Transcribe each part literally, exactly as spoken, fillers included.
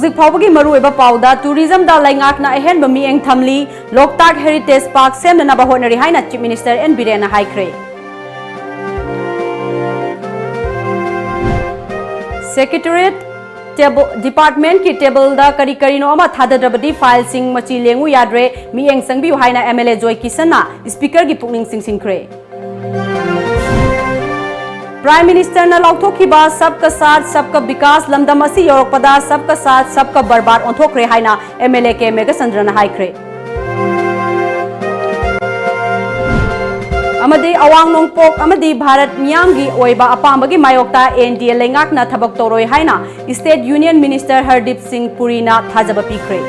ꯍꯧꯖꯤꯛ ꯐꯥꯎꯕꯒꯤ ꯃꯔꯨꯑꯣꯏꯕ ꯄꯥꯎꯗ, ꯇꯨꯔꯤꯖꯝꯗ ꯂꯩꯉꯥꯛꯅ ꯑꯍꯦꯟꯕ ꯃꯤꯠꯌꯦꯡ ꯊꯝꯂꯤ, ꯂꯣꯛꯇꯥꯛ ꯍꯦꯔꯤꯇꯦꯖ ꯄꯥꯔꯛ ꯁꯦꯝꯅꯅꯕ ꯍꯣꯠꯅꯔꯤ ꯍꯥꯏꯅ ꯆꯤꯐ ꯃꯤꯅꯤꯁꯇꯔ ꯑꯦꯟ ꯕꯤꯔꯦꯟꯅ ꯍꯥꯏꯈ꯭ꯔꯦ꯫ ꯁꯦꯀ꯭ꯔꯦꯇꯔꯤꯌꯦꯠ ꯇꯦꯕꯜ, ꯗꯤꯄꯥꯔꯠꯃꯦꯟꯠꯀꯤ ꯇꯦꯕꯜꯗ ꯀꯔꯤ ꯀꯔꯤꯅꯣ ꯑꯃ ꯊꯥꯗꯗ꯭ꯔꯕꯗꯤ ꯐꯥꯏꯜꯁꯤꯡ ꯃꯆꯤ ꯂꯦꯡꯉꯨ ꯌꯥꯗ꯭ꯔꯦ, ꯃꯤꯠꯌꯦꯡ ꯆꯪꯕꯤꯌꯨ ꯍꯥꯏꯅ ꯑꯦꯝ ꯑꯦꯜ ꯑꯦ ꯖꯣꯏ ꯀꯤꯁꯟꯅ ꯁ꯭ꯄꯤꯀꯔꯒꯤ ꯄꯨꯛꯅꯤꯡ ꯆꯤꯡꯁꯤꯟꯈ꯭ꯔꯦ꯫ ꯄ꯭ꯔꯥꯏꯝ ꯃꯤꯅꯤꯁꯇꯔꯅ ꯂꯥꯎꯊꯣꯛꯈꯤꯕ ꯁꯕꯀꯥ ꯁꯥꯊ ꯁꯕꯀꯥ ꯕꯤꯀꯥꯁ ꯂꯝꯗꯝ ꯑꯁꯤ ꯌꯧꯔꯛꯄꯗ ꯁꯕꯀꯥ ꯁꯥꯊ ꯁꯕꯀꯥ ꯕꯔꯕꯥꯗ ꯑꯣꯟꯊꯣꯛꯈ꯭ꯔꯦ ꯍꯥꯏꯅ ꯑꯦꯝ ꯑꯦꯜ ꯑꯦ ꯀꯦ ꯃꯦꯘꯆꯟꯗ꯭ꯔꯅ ꯍꯥꯏꯈ꯭ꯔꯦ꯫ ꯑꯃꯗꯤ ꯑꯋꯥꯡ ꯅꯣꯡꯄꯣꯛ ꯑꯃꯗꯤ ꯚꯥꯔꯠ ꯃꯤꯌꯥꯝꯒꯤ ꯑꯣꯏꯕ ꯑꯄꯥꯝꯕꯒꯤ ꯃꯥꯌꯣꯛꯇ ꯑꯦꯟ ꯗꯤ ꯑꯦ ꯂꯩꯉꯥꯛꯅ ꯊꯕꯛ ꯇꯧꯔꯣꯏ ꯍꯥꯏꯅ ꯁ꯭ꯇꯦꯠ ꯌꯨꯅꯤꯌꯟ ꯃꯤꯅꯤꯁꯇꯔ ꯍꯔꯗꯤꯞ ꯁꯤꯡ ꯄꯨꯔꯤꯅ ꯊꯥꯖꯕ ꯄꯤꯈ꯭ꯔꯦ꯫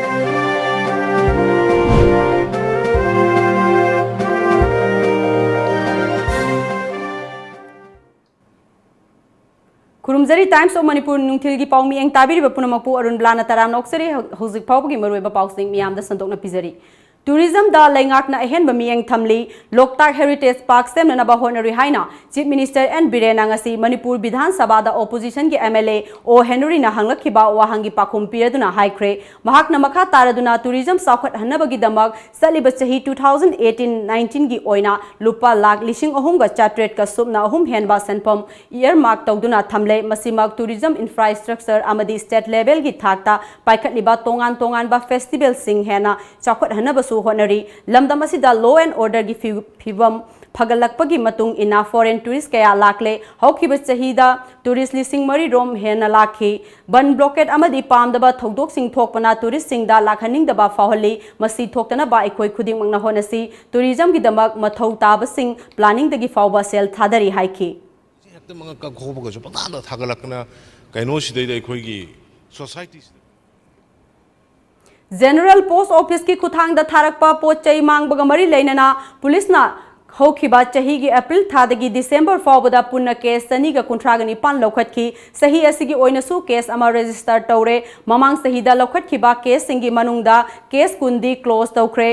ꯈꯨꯔꯨꯝꯖꯔꯤ Times of Manipur ꯅꯨꯡꯊꯤꯜꯒꯤ ꯄꯥꯎ ꯃꯤꯠꯌꯦꯡ ꯇꯥꯕꯤꯔꯤꯕ ꯄꯨꯝꯅꯃꯛꯄꯨ ꯑꯔꯨꯟ ꯕ꯭ꯂꯥꯅ ꯇꯔꯥꯝꯅ ꯑꯣꯛꯆꯔꯤ꯫ ꯍꯧ-, ꯍꯧꯖꯤꯛ ꯐꯥꯎꯕꯒꯤ ꯃꯔꯨꯑꯣꯏꯕ ꯄꯥꯎꯁꯤꯡ ꯃꯤꯌꯥꯝꯗ ꯁꯟꯗꯣꯛꯅ ꯄꯤꯖꯔꯤ꯫ ꯇꯨꯔꯤꯖꯝꯗ ꯂꯩꯉꯥꯛꯅ ꯑꯍꯦꯟꯕ ꯃꯤꯠꯌꯦꯡ ꯊꯝꯂꯤ, ꯂꯣꯛꯇꯥꯛ ꯍꯦꯔꯤꯇꯦꯖ ꯄꯥꯔꯛ ꯁꯦꯝꯅꯅꯕ ꯍꯣꯠꯅꯔꯤ ꯍꯥꯏꯅ ꯆꯤꯐ ꯃꯤꯅꯤꯁꯇꯔ ꯑꯦꯟ ꯕꯤꯔꯦꯟꯅ ꯉꯁꯤ ꯃꯅꯤꯄꯨꯔ ꯕꯤꯙꯥꯟ ꯁꯚꯥꯗ ꯑꯣꯄꯣꯖꯤꯁꯟꯒꯤ ꯑꯦꯝ ꯑꯦꯜ ꯑꯦ ꯑꯣ ꯍꯦꯅꯔꯤꯅ ꯍꯪꯂꯛꯈꯤꯕ ꯋꯥꯍꯪꯒꯤ ꯄꯥꯎꯈꯨꯝ ꯄꯤꯔꯗꯨꯅ ꯍꯥꯏꯈ꯭ꯔꯦ꯫ ꯃꯍꯥꯛꯅ ꯃꯈꯥ ꯇꯥꯔꯗꯨꯅ ꯇꯨꯔꯤꯖꯝ ꯆꯥꯎꯈꯠꯍꯟꯅꯕꯒꯤꯗꯃꯛ ꯆꯠꯂꯤꯕ ꯆꯍꯤ two thousand eighteen nineteenꯒꯤ ꯑꯣꯏꯅ ꯂꯨꯄꯥ ꯂꯥꯈ ꯂꯤꯁꯤꯡ ꯑꯍꯨꯝꯒ ꯆꯥꯇ꯭ꯔꯦꯠꯀ ꯁꯨꯞꯅ ꯑꯍꯨꯝ ꯍꯦꯟꯕ ꯁꯦꯟꯐꯝ earmark ꯇꯧꯗꯨꯅ ꯊꯝꯂꯦ꯫ ꯃꯁꯤꯃꯛ ꯇꯨꯔꯤꯖꯝ ꯏꯟꯐ꯭ꯔꯥꯁ꯭ꯇ꯭ꯔꯛꯆꯔ ꯑꯃꯗꯤ ꯁ꯭ꯇꯦꯠ ꯂꯦꯚꯦꯜꯒꯤ ꯊꯥꯛꯇ ꯄꯥꯏꯈꯠꯂꯤꯕ ꯇꯣꯉꯥꯟ ꯇꯣꯉꯥꯟꯕ ꯐꯦꯁꯇꯤꯚꯦꯜꯁꯤꯡ ꯍꯦꯟꯅ ꯆꯥꯎꯈꯠꯍꯟꯅꯕꯁꯨ ꯍꯣꯠꯅꯔꯤ꯫ ꯂꯝꯗꯝ ꯑꯁꯤꯗ law and orderꯒꯤ ꯐꯤ-, ꯐꯤꯕꯝ ꯐꯒꯠꯂꯛꯄꯒꯤ ꯃꯇꯨꯡ ꯏꯟꯅ foreign tourist ꯀꯌꯥ ꯂꯥꯛꯂꯦ꯫ ꯍꯧꯈꯤꯕ ꯆꯍꯤꯗ tourist ꯂꯤꯁꯤꯡ ꯃꯔꯤ ꯔꯣꯝ ꯍꯦꯟꯅ ꯂꯥꯛꯈꯤ꯫ ꯕꯟ blockade ꯑꯃꯗꯤ ꯄꯥꯝꯗꯕ ꯊꯧꯗꯣꯛꯁꯤꯡ ꯊꯣꯛꯄꯅ touristꯁꯤꯡꯗ ꯂꯥꯛꯍꯟꯅꯤꯡꯗꯕ ꯐꯥꯎꯍꯜꯂꯤ꯫ ꯃꯁꯤ ꯊꯣꯛꯇꯅꯕ ꯑꯩꯈꯣꯏ ꯈꯨꯗꯤꯡꯃꯛꯅ ꯍꯣꯠꯅꯁꯤ꯫ ꯇꯨꯔꯤꯖꯝꯒꯤꯗꯃꯛ ꯃꯊꯧ ꯇꯥꯕꯁꯤꯡ planningꯗꯒꯤ ꯐꯥꯎꯕ ꯁꯦꯜ ꯊꯥꯗꯔꯤ ꯍꯥꯏꯈꯤ꯫ ꯍꯦꯛꯇ ꯃꯉꯛ ꯀꯛꯍꯧꯕꯒꯁꯨ ꯄꯪꯊꯥꯗ ꯊꯥꯒꯠꯂꯛꯇꯅ ꯀꯩꯅꯣꯁꯤꯗꯩꯗ ꯑꯩꯈꯣꯏꯒꯤ societyꯁꯤꯗ꯫ General Post Officeꯀꯤ ꯈꯨꯠꯊꯥꯡꯗ ꯊꯥꯔꯛꯄ ꯄꯣꯠ ꯆꯩ ꯃꯥꯡꯕꯒ ꯃꯔꯤ ꯂꯩꯅꯅ ꯄꯨꯂꯤꯁꯅ ꯍꯧꯈꯤꯕ ꯆꯍꯤꯒꯤ ꯑꯦꯄ꯭ꯔꯤꯜ ꯊꯥꯗꯒꯤ ꯗꯤꯁꯦꯝꯕꯔ ꯐꯥꯎꯕꯗ ꯄꯨꯟꯅ case ꯆꯅꯤꯒ ꯀꯨꯟꯊ꯭ꯔꯥꯒ ꯅꯤꯄꯥꯟ ꯂꯧꯈꯠꯈꯤ꯫ ꯆꯍꯤ ꯑꯁꯤꯒꯤ ꯑꯣꯏꯅꯁꯨ case ꯑꯃ register ꯇꯧꯔꯦ꯫ ꯃꯃꯥꯡ ꯆꯍꯤꯗ ꯂꯧꯈꯠꯈꯤꯕ caseꯁꯤꯡꯒꯤ ꯃꯅꯨꯡꯗ case ꯀꯨꯟꯗꯤ close ꯇꯧꯈ꯭ꯔꯦ꯫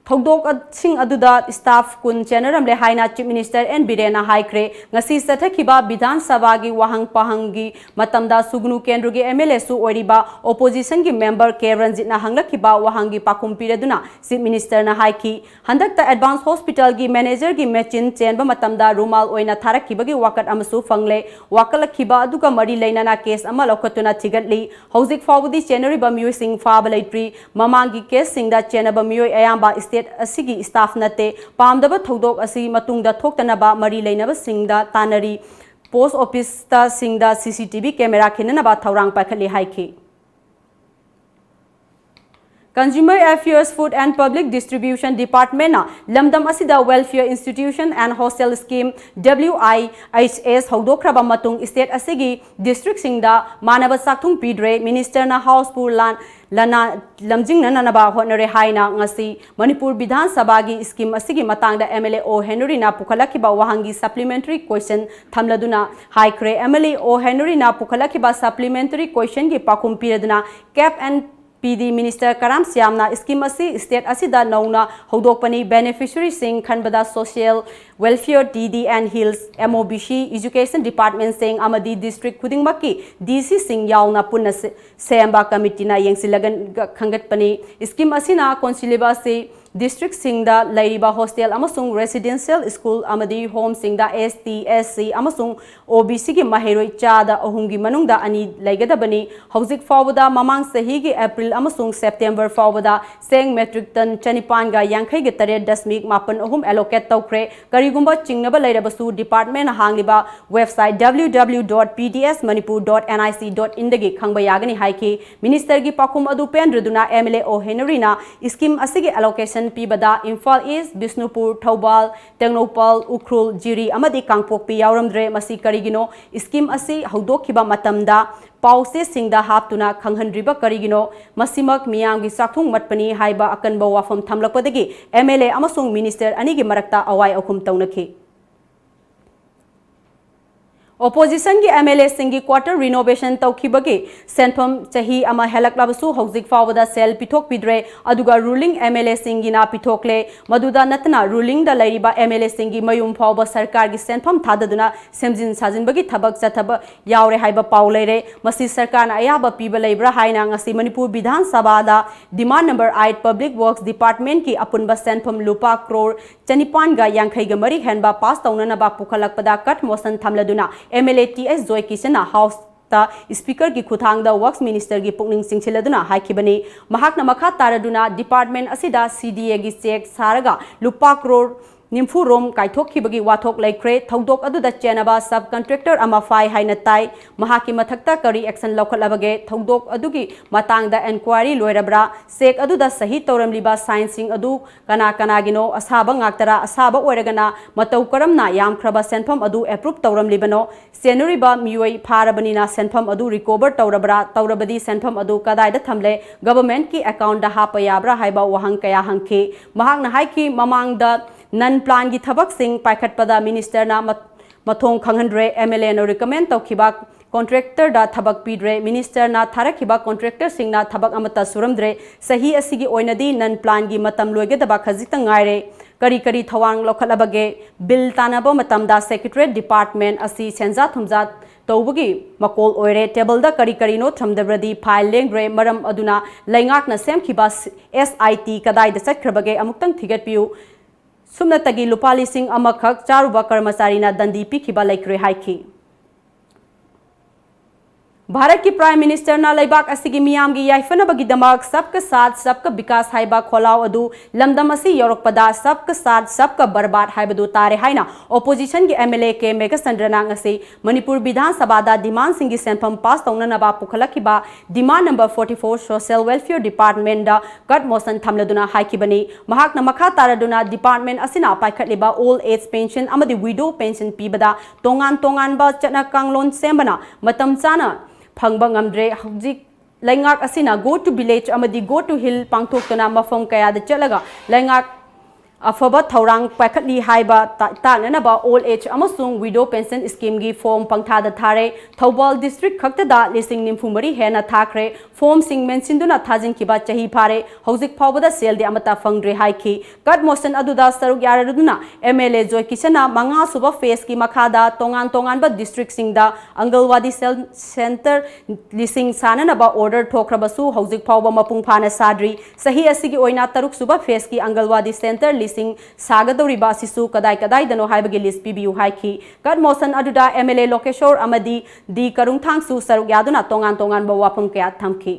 ꯊꯧꯗꯣꯛꯁꯤꯡ ꯑꯗꯨꯗ staff ꯀꯨꯟ ꯆꯦꯟꯅꯔꯝꯂꯦ ꯍꯥꯏꯅ Chief Minister N ꯕꯤꯔꯦꯟꯅ ꯍꯥꯏꯈ꯭ꯔꯦ꯫ ꯉꯁꯤ ꯆꯠꯊꯈꯤꯕ ꯕꯤꯙꯥꯟ ꯁꯚꯥꯒꯤ ꯋꯥꯍꯪ ꯄꯥꯍꯪꯒꯤ ꯃꯇꯝꯗ ꯁꯨꯒꯅꯨ ꯀꯦꯟꯗ꯭ꯔꯒꯤ MLAꯁꯨ ꯑꯣꯏꯔꯤꯕ oppositionꯒꯤ member ꯀꯦ ꯔꯟꯖꯤꯠꯅ ꯍꯪꯂꯛꯈꯤꯕ ꯋꯥꯍꯪꯒꯤ ꯄꯥꯎꯈꯨꯝ ꯄꯤꯔꯗꯨꯅ Chief Ministerꯅ ꯍꯥꯏꯈꯤ, ꯍꯟꯗꯛꯇ Advance Hospitalꯒꯤ managerꯒꯤ machine ꯆꯦꯟꯕ ꯃꯇꯝꯗ ꯔꯨꯃꯥꯜ ꯑꯣꯏꯅ ꯊꯥꯔꯛꯈꯤꯕꯒꯤ ꯋꯥꯀꯠ ꯑꯃꯁꯨ ꯐꯪꯂꯦ꯫ ꯋꯥꯀꯠꯂꯛꯈꯤꯕ ꯑꯗꯨꯒ ꯃꯔꯤ ꯂꯩꯅꯅ case ꯑꯃ ꯂꯧꯈꯠꯇꯨꯅ ꯊꯤꯒꯠꯂꯤ꯫ ꯍꯧꯖꯤꯛ ꯐꯥꯎꯕꯗꯤ ꯆꯦꯟꯅꯔꯤꯕ ꯃꯤꯑꯣꯏꯁꯤꯡ ꯐꯥꯕ ꯂꯩꯇ꯭ꯔꯤ꯫ ꯃꯃꯥꯡꯒꯤ caseꯁꯤꯡꯗ ꯆꯦꯟꯅꯕ ꯃꯤꯑꯣꯏ ꯑꯌꯥꯝꯕ state ꯑꯁꯤꯒꯤ staff ꯅꯠꯇꯦ꯫ ꯄꯥꯝꯗꯕ ꯊꯧꯗꯣꯛ ꯑꯁꯤ ꯃꯇꯨꯡꯗ ꯊꯣꯛꯇꯅꯕ ꯃꯔꯤ ꯂꯩꯅꯕꯁꯤꯡꯗ ꯇꯥꯟꯅꯔꯤ꯫ Post officeꯇꯁꯤꯡꯗ CCTV camera ꯈꯤꯟꯅꯅꯕ ꯊꯧꯔꯥꯡ ꯄꯥꯏꯈꯠꯂꯤ ꯍꯥꯏꯈꯤ꯫ Consumer Affairs, Food and Public Distribution Departmentꯅ ꯂꯝꯗꯝ ꯑꯁꯤꯗ Welfare Institution and Hostel Scheme, WIHS, ꯍꯧꯗꯣꯛꯈ꯭ꯔꯕ ꯃꯇꯨꯡ state ꯑꯁꯤꯒꯤ districtꯁꯤꯡꯗ ꯃꯥꯟꯅꯕ ꯆꯥꯛꯊꯨꯡ ꯄꯤꯗ꯭ꯔꯦ꯫ Ministerꯅ houseful ꯂꯥꯟ ꯂꯅꯥ ꯂꯝꯖꯤꯡꯅꯅꯕ ꯍꯣꯠꯅꯔꯦ ꯍꯥꯏꯅ ꯉꯁꯤ ꯃꯅꯤꯄꯨꯔ ꯕꯤꯙꯥꯟ ꯁꯚꯥꯒꯤ scheme ꯑꯁꯤꯒꯤ ꯃꯇꯥꯡꯗ MLA ꯑꯣ ꯍꯦꯅꯔꯤꯅ ꯄꯨꯈꯠꯂꯛꯈꯤꯕ ꯋꯥꯍꯪꯒꯤ supplementary question ꯊꯝꯂꯗꯨꯅ ꯍꯥꯏꯈ꯭ꯔꯦ꯫ MLA ꯑꯣ ꯍꯦꯅꯔꯤꯅ ꯄꯨꯈꯠꯂꯛꯈꯤꯕ supplementary questionꯒꯤ ꯄꯥꯎꯈꯨꯝ ꯄꯤꯔꯗꯨꯅ Cap and PD Minister Karam ꯁ꯭ꯌꯥꯝꯅ scheme ꯑꯁꯤ state ꯑꯁꯤꯗ ꯅꯧꯅ ꯍꯧꯗꯣꯛꯄꯅꯤ, beneficiaryꯁꯤꯡ ꯈꯟꯕꯗ Social Welfare, TD and Hills, MOBC, Education Departmentꯁꯤꯡ ꯑꯃꯗꯤ district ꯈꯨꯗꯤꯡꯃꯛꯀꯤ DCꯁꯤꯡ ꯌꯥꯎꯅ ꯄꯨꯟꯅ ꯁꯦ-, ꯁꯦꯝꯕ committeeꯅ ꯌꯦꯡꯁꯤꯜꯂꯒ ꯈꯟꯒꯠꯄꯅꯤ꯫ Scheme ꯑꯁꯤꯅ ꯀꯣꯟꯁꯤꯜꯂꯤꯕ ꯑꯁꯤ districtꯁꯤꯡꯗ ꯂꯩꯔꯤꯕ hostel ꯑꯃꯁꯨꯡ residential school ꯑꯃꯗꯤ homeꯁꯤꯡꯗ ST, SC ꯑꯃꯁꯨꯡ OBCꯒꯤ ꯃꯍꯩꯔꯣꯏ ꯆꯥꯗ ꯑꯍꯨꯝꯒꯤ ꯃꯅꯨꯡꯗ ꯑꯅꯤ ꯂꯩꯒꯗꯕꯅꯤ꯫ ꯍꯧꯖꯤꯛ ꯐꯥꯎꯕꯗ ꯃꯃꯥꯡ ꯆꯍꯤꯒꯤ April ꯑꯃꯁꯨꯡ September ꯐꯥꯎꯕꯗ ꯆꯦꯡ metric ton ꯆꯅꯤꯄꯥꯟꯒ ꯌꯥꯡꯈꯩꯒ ꯇꯔꯦꯠ ꯗꯁꯃꯤꯛ ꯃꯥꯄꯟ ꯑꯍꯨꯝ allocate ꯇꯧꯈ꯭ꯔꯦ꯫ ꯀꯔꯤꯒꯨꯝꯕ ꯆꯤꯡꯅꯕ ꯂꯩꯔꯕꯁꯨ departmentꯅ ꯍꯥꯡꯂꯤꯕ website www.pdsmanipur.nic.inꯗꯒꯤ ꯈꯪꯕ ꯌꯥꯒꯅꯤ ꯍꯥꯏꯈꯤ꯫ Ministerꯒꯤ ꯄꯥꯎꯈꯨꯝ ꯑꯗꯨ ꯄꯦꯟꯗ꯭ꯔꯗꯨꯅ MLA ꯑꯣ ꯍꯦꯅꯔꯤꯅ scheme ꯑꯁꯤꯒꯤ allocation ꯄꯤꯕꯗ ꯏꯝꯐꯥꯜ East, ꯕꯤꯁꯅꯨꯄꯨꯔ, ꯊꯧꯕꯥꯜ, ꯇꯦꯡꯅꯧꯄꯜ, ꯎꯈ꯭ꯔꯨꯜ, ꯖꯤꯔꯤ ꯑꯃꯗꯤ ꯀꯥꯡꯄꯣꯛꯄꯤ ꯌꯥꯎꯔꯝꯗ꯭ꯔꯦ꯫ ꯃꯁꯤ ꯀꯔꯤꯒꯤꯅꯣ? Scheme ꯑꯁꯤ ꯍꯧꯗꯣꯛꯈꯤꯕ ꯃꯇꯝꯗ ꯄꯥꯎꯆꯦꯁꯤꯡꯗ ꯍꯥꯞꯇꯨꯅ ꯈꯪꯍꯟꯗ꯭ꯔꯤꯕ ꯀꯔꯤꯒꯤꯅꯣ? ꯃꯁꯤꯃꯛ ꯃꯤꯌꯥꯝꯒꯤ ꯆꯥꯛꯊꯨꯡ ꯃꯠꯄꯅꯤ ꯍꯥꯏꯕ ꯑꯀꯟꯕ ꯋꯥꯐꯝ ꯊꯝꯂꯛꯄꯗꯒꯤ MLA ꯑꯃꯁꯨꯡ minister ꯑꯅꯤꯒꯤ ꯃꯔꯛꯇ ꯑꯋꯥꯏ ꯑꯈꯨꯝ ꯇꯧꯅꯈꯤ꯫ Oppositionꯒꯤ MLAꯁꯤꯡꯒꯤ quarter renovation ꯇꯧꯈꯤꯕꯒꯤ ꯁꯦꯟꯐꯝ ꯆꯍꯤ ꯑꯃ ꯍꯦꯜꯂꯛꯂꯕꯁꯨ ꯍꯧꯖꯤꯛ ꯐꯥꯎꯕꯗ ꯁꯦꯜ ꯄꯤꯊꯣꯛꯄꯤꯗ꯭ꯔꯦ, ꯑꯗꯨꯒ ruling MLAꯁꯤꯡꯒꯤꯅ ꯄꯤꯊꯣꯛꯂꯦ꯫ ꯃꯗꯨꯗ ꯅꯠꯇꯅ rulingꯗ ꯂꯩꯔꯤꯕ MLAꯁꯤꯡꯒꯤ ꯃꯌꯨꯝ ꯐꯥꯎꯕ ꯁꯔꯀꯥꯔꯒꯤ ꯁꯦꯟꯐꯝ ꯊꯥꯗꯗꯨꯅ ꯁꯦꯝꯖꯤꯟ ꯁꯥꯖꯤꯟꯕꯒꯤ ꯊꯕꯛ ꯆꯠꯊꯕ ꯌꯥꯎꯔꯦ ꯍꯥꯏꯕ ꯄꯥꯎ ꯂꯩꯔꯦ꯫ ꯃꯁꯤ ꯁꯔꯀꯥꯔꯅ ꯑꯌꯥꯕ ꯄꯤꯕ ꯂꯩꯕ꯭ꯔꯥ ꯍꯥꯏꯅ ꯉꯁꯤ ꯃꯅꯤꯄꯨꯔ ꯕꯤꯙꯥꯟ ꯁꯚꯥꯗ demand number eight Public Works Departmentꯀꯤ ꯑꯄꯨꯟꯕ ꯁꯦꯟꯐꯝ ꯂꯨꯄꯥ ꯀ꯭ꯔꯣꯔ ꯆꯅꯤꯄꯥꯟꯒ ꯌꯥꯡꯈꯩꯒ ꯃꯔꯤ ꯍꯦꯟꯕ pass ꯇꯧꯅꯅꯕ ꯄꯨꯈꯠꯂꯛꯄꯗ cut motion ꯊꯝꯂꯗꯨꯅ MLA T S ꯖꯣꯏꯀꯤꯁꯟꯅ Houseꯇ Speakerꯒꯤ ꯈꯨꯠꯊꯥꯡꯗ Works Ministerꯒꯤ ꯄꯨꯛꯅꯤꯡ ꯆꯤꯡꯁꯤꯜꯂꯗꯨꯅ ꯍꯥꯏꯈꯤꯕꯅꯤ꯫ ꯃꯍꯥꯛꯅ ꯃꯈꯥ ꯇꯥꯔꯗꯨꯅ department ꯑꯁꯤꯗ CDAꯒꯤ cheque ꯁꯥꯔꯒ ꯂꯨꯄꯥ ꯀ꯭ꯔꯣꯔ ꯅꯤꯐꯨ ꯔꯣꯝ ꯀꯥꯏꯊꯣꯛꯈꯤꯕꯒꯤ ꯋꯥꯊꯣꯛ ꯂꯩꯈ꯭ꯔꯦ꯫ ꯊꯧꯗꯣꯛ ꯑꯗꯨꯗ ꯆꯦꯟꯅꯕ sub contractor ꯑꯃ ꯐꯥꯏ ꯍꯥꯏꯅ ꯇꯥꯏ꯫ ꯃꯍꯥꯛꯀꯤ ꯃꯊꯛꯇ ꯀꯔꯤ action ꯂꯧꯈꯠꯂꯕꯒꯦ? ꯊꯧꯗꯣꯛ ꯑꯗꯨꯒꯤ ꯃꯇꯥꯡꯗ enquiry ꯂꯣꯏꯔꯕ꯭ꯔꯥ? Cheque ꯑꯗꯨꯗ ꯁꯍꯤ ꯇꯧꯔꯝꯂꯤꯕ signꯁꯤꯡ ꯑꯗꯨ ꯀꯅꯥ ꯀꯅꯥꯒꯤꯅꯣ? ꯑꯁꯥꯕ ꯉꯥꯛꯇꯔꯥ? ꯑꯁꯥꯕ ꯑꯣꯏꯔꯒꯅ ꯃꯇꯧ ꯀꯔꯝꯅ ꯌꯥꯝꯈ꯭ꯔꯕ ꯁꯦꯟꯐꯝ ꯑꯗꯨ approve ꯇꯧꯔꯝꯂꯤꯕꯅꯣ? ꯆꯦꯟꯅꯔꯤꯕ ꯃꯤꯑꯣꯏ ꯐꯥꯔꯕꯅꯤꯅ ꯁꯦꯟꯐꯝ ꯑꯗꯨ recover ꯇꯧꯔꯕ꯭ꯔꯥ? ꯇꯧꯔꯕꯗꯤ ꯁꯦꯟꯐꯝ ꯑꯗꯨ ꯀꯗꯥꯏꯗ ꯊꯝꯂꯦ? Governmentꯀꯤ accountꯇ ꯍꯥꯞꯄ ꯌꯥꯕ꯭ꯔꯥ ꯍꯥꯏꯕ ꯋꯥꯍꯪ ꯀꯌꯥ ꯍꯪꯈꯤ꯫ ꯃꯍꯥꯛꯅ ꯍꯥꯏꯈꯤ, ꯃꯃꯥꯡꯗ non planꯒꯤ ꯊꯕꯛꯁꯤꯡ ꯄꯥꯏꯈꯠꯄꯗ ministerꯅ ꯃ-, ꯃꯊꯣꯡ ꯈꯪꯍꯟꯗ꯭ꯔꯦ꯫ MLAꯅ recommend ꯇꯧꯈꯤꯕ contractorꯗ ꯊꯕꯛ ꯄꯤꯗ꯭ꯔꯦ꯫ Ministerꯅ ꯊꯥꯔꯛꯈꯤꯕ contractorꯁꯤꯡꯅ ꯊꯕꯛ ꯑꯃꯠꯇ ꯁꯨꯔꯝꯗ꯭ꯔꯦ꯫ ꯆꯍꯤ ꯑꯁꯤꯒꯤ ꯑꯣꯏꯅꯗꯤ non planꯒꯤ ꯃꯇꯝ ꯂꯣꯏꯒꯗꯕ ꯈꯖꯤꯛꯇ ꯉꯥꯏꯔꯦ꯫ ꯀꯔꯤ ꯀꯔꯤ ꯊꯧꯔꯥꯡ ꯂꯧꯈꯠꯂꯕꯒꯦ? Bill ꯇꯥꯟꯅꯕ ꯃꯇꯝꯗ Secretariat Department ꯑꯁꯤ ꯁꯦꯟꯖꯥ ꯊꯨꯝꯖꯥ ꯇꯧꯕꯒꯤ ꯃꯀꯣꯜ ꯑꯣꯏꯔꯦ꯫ Tableꯗ ꯀꯔꯤ ꯀꯔꯤꯅꯣ ꯊꯝꯗꯕ꯭ꯔꯗꯤ file ꯂꯦꯡꯗ꯭ꯔꯦ꯫ ꯃꯔꯝ ꯑꯗꯨꯅ ꯂꯩꯉꯥꯛꯅ ꯁꯦꯝꯈꯤꯕ SIT ꯀꯗꯥꯏꯗ ꯆꯠꯈ꯭ꯔꯕꯒꯦ? ꯑꯃꯨꯛꯇꯪ ꯊꯤꯒꯠꯄꯤꯌꯨ꯫ ꯁꯨꯞꯅꯇꯒꯤ ꯂꯨꯄꯥ ꯂꯤꯁꯤꯡ ꯑꯃꯈꯛ ꯆꯥꯔꯨꯕ ꯀꯔꯃꯆꯥꯔꯤꯅ ꯗꯟꯗꯤ ꯄꯤꯈꯤꯕ ꯂꯩꯈ꯭ꯔꯦ ꯍꯥꯏꯈꯤ꯫ ꯚꯥꯔꯠꯀꯤ Prime Ministerꯅ ꯂꯩꯕꯥꯛ ꯑꯁꯤꯒꯤ ꯃꯤꯌꯥꯝꯒꯤ ꯌꯥꯏꯐꯅꯕꯒꯤꯗꯃꯛ Sabka Saath Sabka Vikas ꯍꯥꯏꯕ ꯈꯣꯜꯂꯥꯎ ꯑꯗꯨ ꯂꯝꯗꯝ ꯑꯁꯤ ꯌꯧꯔꯛꯄꯗ Sabka Saath Sabka Barbad ꯍꯥꯏꯕꯗꯨ ꯇꯥꯔꯦ ꯍꯥꯏꯅ oppositionꯒꯤ MLA ꯀꯦ ꯃꯦꯘꯆꯟꯗ꯭ꯔꯅ ꯉꯁꯤ ꯃꯅꯤꯄꯨꯔ ꯕꯤꯙꯥꯟ ꯁꯚꯥꯗ demandꯁꯤꯡꯒꯤ ꯁꯦꯟꯐꯝ pass ꯇꯧꯅꯅꯕ ꯄꯨꯈꯠꯂꯛꯈꯤꯕ demand number forty four Social Welfare Departmentꯗ cut motion ꯊꯝꯂꯗꯨꯅ ꯍꯥꯏꯈꯤꯕꯅꯤ꯫ ꯃꯍꯥꯛꯅ ꯃꯈꯥ ꯇꯥꯔꯗꯨꯅ department ꯑꯁꯤꯅ ꯄꯥꯏꯈꯠꯂꯤꯕ old age pension ꯑꯃꯗꯤ widow pension ꯄꯤꯕꯗ ꯇꯣꯉꯥꯟ ꯇꯣꯉꯥꯟꯕ ꯆꯠꯅ ꯀꯥꯡꯂꯣꯟ ꯁꯦꯝꯕꯅ ꯃꯇꯝ ꯆꯥꯅ ꯐꯪꯕ ꯉꯝꯗ꯭ꯔꯦ꯫ ꯍꯧꯖꯤꯛ ꯂꯩꯉꯥꯛ ꯑꯁꯤꯅ Go to Village ꯑꯃꯗꯤ Go to Hill ꯄꯥꯡꯊꯣꯛꯇꯨꯅ ꯃꯐꯝ ꯀꯌꯥꯗ ꯆꯠꯂꯒ ꯂꯩꯉꯥꯛ ꯑꯐꯕ ꯊꯧꯔꯥꯡ ꯄꯥꯏꯈꯠꯂꯤ ꯍꯥꯏꯕ ꯇꯥꯛꯅꯅꯕ Old Age ꯑꯃꯁꯨꯡ Widow Pension Scheme ꯒꯤ form ꯄꯪꯊꯥꯗ ꯊꯥꯔꯦ꯫ ꯊꯧꯕꯥꯜ district ꯈꯛꯇꯗ ꯂꯤꯁꯤꯡ ꯅꯤꯐꯨ ꯃꯔꯤ ꯍꯦꯟꯅ ꯊꯥꯈ꯭ꯔꯦ꯫ Form ꯁꯤꯡ ꯃꯦꯟꯁꯤꯟꯗꯨꯅ ꯊꯥꯖꯤꯟꯈꯤꯕ ꯆꯍꯤ ꯐꯥꯔꯦ꯫ ꯍꯧꯖꯤꯛ ꯐꯥꯎꯕꯗ ꯁꯦꯜꯗꯤ ꯑꯃꯠꯇ ꯐꯪꯗ꯭ꯔꯦ ꯍꯥꯏꯈꯤ꯫ Cut Motion ꯑꯗꯨꯗ ꯁꯔꯨꯛ ꯌꯥꯔꯗꯨꯅ M L A ꯖꯣꯏ ꯀꯤꯁꯟꯅ ꯃꯉꯥ ꯁꯨꯕ phase ꯀꯤ ꯃꯈꯥꯗ ꯇꯣꯉꯥꯟ ꯇꯣꯉꯥꯟꯕ district ꯁꯤꯡꯗ ꯑꯪꯒꯜꯋꯥꯗꯤ cell centre ꯂꯤꯁꯤꯡ ꯁꯥꯅꯅꯕ order ꯊꯣꯛꯈ꯭ꯔꯕꯁꯨ ꯍꯧꯖꯤꯛ ꯐꯥꯎꯕ ꯃꯄꯨꯡ ꯐꯥꯅ ꯁꯥꯗ꯭ꯔꯤ꯫ ꯆꯍꯤ ꯑꯁꯤꯒꯤ ꯑꯣꯏꯅ ꯇꯔꯨꯛ ꯁꯨꯕ phase ꯀꯤ ꯑꯪꯒꯜꯋꯥꯗꯤ centre ꯂꯤꯁꯤꯡ ꯁꯥꯒꯗꯧꯔꯤꯕ ꯑꯁꯤꯁꯨ ꯀꯗꯥꯏ ꯀꯗꯥꯏꯗꯅꯣ ꯍꯥꯏꯕꯒꯤ list ꯄꯤꯕꯤꯌꯨ ꯍꯥꯏꯈꯤ꯫ Cut Motion ꯑꯗꯨꯗ M L A ꯂꯣꯀꯦꯁꯣꯔ ꯑꯃꯗꯤ D ꯀꯔꯨꯡꯊꯥꯡꯁꯨ ꯁꯔꯨꯛ ꯌꯥꯗꯨꯅ ꯇꯣꯉꯥꯟ ꯇꯣꯉꯥꯟꯕ ꯋꯥꯐꯝ ꯀꯌꯥ ꯊꯝꯈꯤ꯫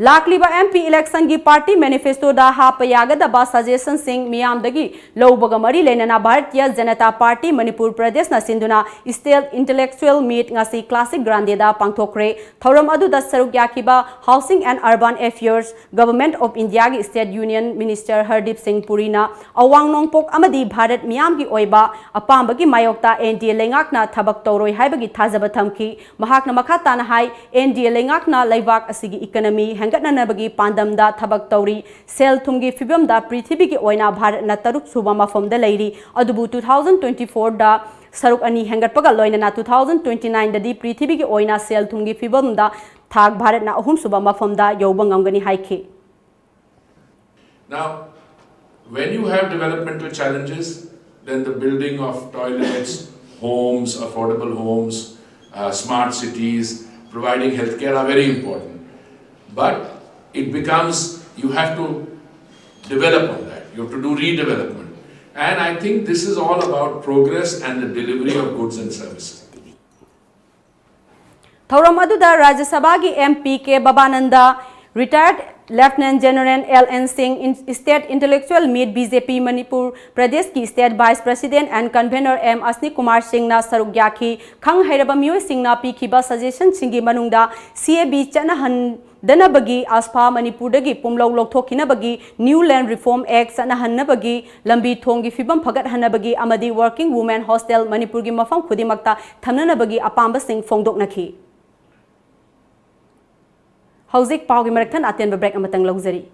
ꯂꯥꯛꯂꯤꯕ M P election ꯒꯤ party manifesto ꯗ ꯍꯥꯞꯄ ꯌꯥꯒꯗꯕ suggestion ꯁꯤꯡ ꯃꯤꯌꯥꯝꯗꯒꯤ ꯂꯧꯕꯒ ꯃꯔꯤ ꯂꯩꯅꯅ ꯚꯥꯔꯇꯤꯌ ꯖꯅꯇꯥ ꯄꯥꯔꯇꯤ ꯃꯅꯤꯄꯨꯔ ꯄ꯭ꯔꯗꯦꯁꯅ ꯁꯤꯟꯗꯨꯅ State Intellectual Meet ꯉꯁꯤ Classic Grande ꯗ ꯄꯥꯡꯊꯣꯛꯈ꯭ꯔꯦ꯫ ꯊꯧꯔꯝ ꯑꯗꯨꯗ ꯁꯔꯨꯛ ꯌꯥꯈꯤꯕ Housing and Urban Affairs, Government of India ꯒꯤ State Union Minister ꯍꯔꯗꯤꯞ ꯁꯤꯡ ꯄꯨꯔꯤꯅ ꯑꯋꯥꯡ ꯅꯣꯡꯄꯣꯛ ꯑꯃꯗꯤ ꯚꯥꯔꯠ ꯃꯤꯌꯥꯝꯒꯤ ꯑꯣꯏꯕ ꯑꯄꯥꯝꯕꯒꯤ ꯃꯥꯌꯣꯛꯇ N D A ꯂꯩꯉꯥꯛꯅ ꯊꯕꯛ ꯇꯧꯔꯣꯏ ꯍꯥꯏꯕꯒꯤ ꯊꯥꯖꯕ ꯊꯝꯈꯤ꯫ ꯃꯍꯥꯛꯅ ꯃꯈꯥ ꯇꯥꯅ ꯍꯥꯏ, N D A ꯂꯩꯉꯥꯛꯅ ꯂꯩꯕꯥꯛ ꯑꯁꯤꯒꯤ economy ꯍꯦꯟꯒꯠꯅꯅꯕꯒꯤ ꯄꯥꯟꯗꯝꯗ ꯊꯕꯛ ꯇꯧꯔꯤ꯫ ꯁꯦꯜ ꯊꯨꯝꯒꯤ ꯐꯤꯕꯝꯗ ꯄ꯭ꯔꯤꯊꯤꯕꯤꯒꯤ ꯑꯣꯏꯅ ꯚꯥꯔꯠꯅ ꯇꯔꯨꯛ ꯁꯨꯕ ꯃꯐꯝꯗ ꯂꯩꯔꯤ, ꯑꯗꯨꯕꯨ two thousand twenty four ꯗ ꯁꯔꯨꯛ ꯑꯅꯤ ꯍꯦꯟꯒꯠꯄꯒ ꯂꯣꯏꯅꯅ two thousand twenty nine ꯗꯗꯤ ꯄ꯭ꯔꯤꯊꯤꯕꯤꯒꯤ ꯑꯣꯏꯅ ꯁꯦꯜ ꯊꯨꯝꯒꯤ ꯐꯤꯕꯝꯗ ꯊꯥꯛ ꯚꯥꯔꯠꯅ ꯑꯍꯨꯝꯁꯨꯕ ꯃꯐꯝꯗ ꯌꯧꯕ ꯉꯝꯒꯅꯤ ꯍꯥꯏꯈꯤ꯫ Now, when you have developmental challenges, then the building of toilets, homes, affordable homes, uh, smart cities, providing healthcare are very important. But it becomes, you have to develop on that. You have to do redevelopment. And I think this is all about progress and the delivery of goods and services. ꯊꯧꯔꯝ ꯑꯗꯨꯗ ꯔꯥꯖ꯭ꯌ ꯁꯚꯥꯒꯤ M P K ꯕꯕꯥꯅꯟꯗ, retired Lieutenant General L N Singh, State Intellectual Meet B J P Manipur ꯄ꯭ꯔꯗꯦꯁꯀꯤ State Vice President and Convener M Ashni Kumar Singhꯅ ꯁꯔꯨꯛ ꯌꯥꯈꯤ꯫ ꯈꯪ ꯍꯩꯔꯕ ꯃꯤꯑꯣꯏꯁꯤꯡꯅ ꯄꯤꯈꯤꯕ suggestionꯁꯤꯡꯒꯤ ꯃꯅꯨꯡꯗ C A B ꯆꯠꯅꯍꯟ ꯗꯅꯕꯒꯤ, AFSPA ꯃꯅꯤꯄꯨꯔꯗꯒꯤ ꯄꯨꯝꯂꯧ ꯂꯧꯊꯣꯛꯈꯤꯅꯕꯒꯤ, New Land Reform Act ꯆꯠꯅꯍꯟꯅꯕꯒꯤ, ꯂꯝꯕꯤ ꯊꯣꯡꯒꯤ ꯐꯤꯕꯝ ꯐꯒꯠꯍꯟꯅꯕꯒꯤ ꯑꯃꯗꯤ Working Women Hostel ꯃꯅꯤꯄꯨꯔꯒꯤ ꯃꯐꯝ ꯈꯨꯗꯤꯡꯃꯛꯇ ꯊꯝꯅꯅꯕꯒꯤ ꯑꯄꯥꯝꯕꯁꯤꯡ ꯐꯣꯡꯗꯣꯛꯅꯈꯤ꯫ ꯍꯧꯖꯤꯛ ꯄꯥꯎꯒꯤ ꯃꯔꯛ ꯊꯠꯅ ꯑꯇꯦꯟꯕ break ꯑꯃꯇꯪ ꯂꯧꯖꯔꯤ꯫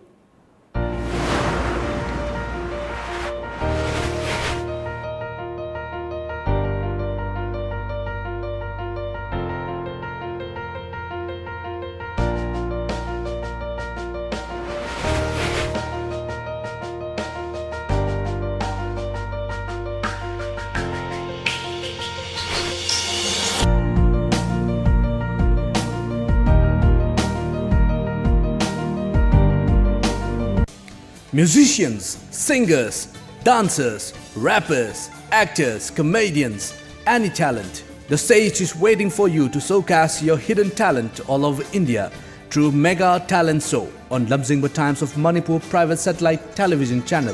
Musicians, singers, dancers, rappers, actors, comedians, any talent. The stage is waiting for you to showcase your hidden talent all over India through Mega Talent Show on Lamjingba Times of Manipur private satellite television channel,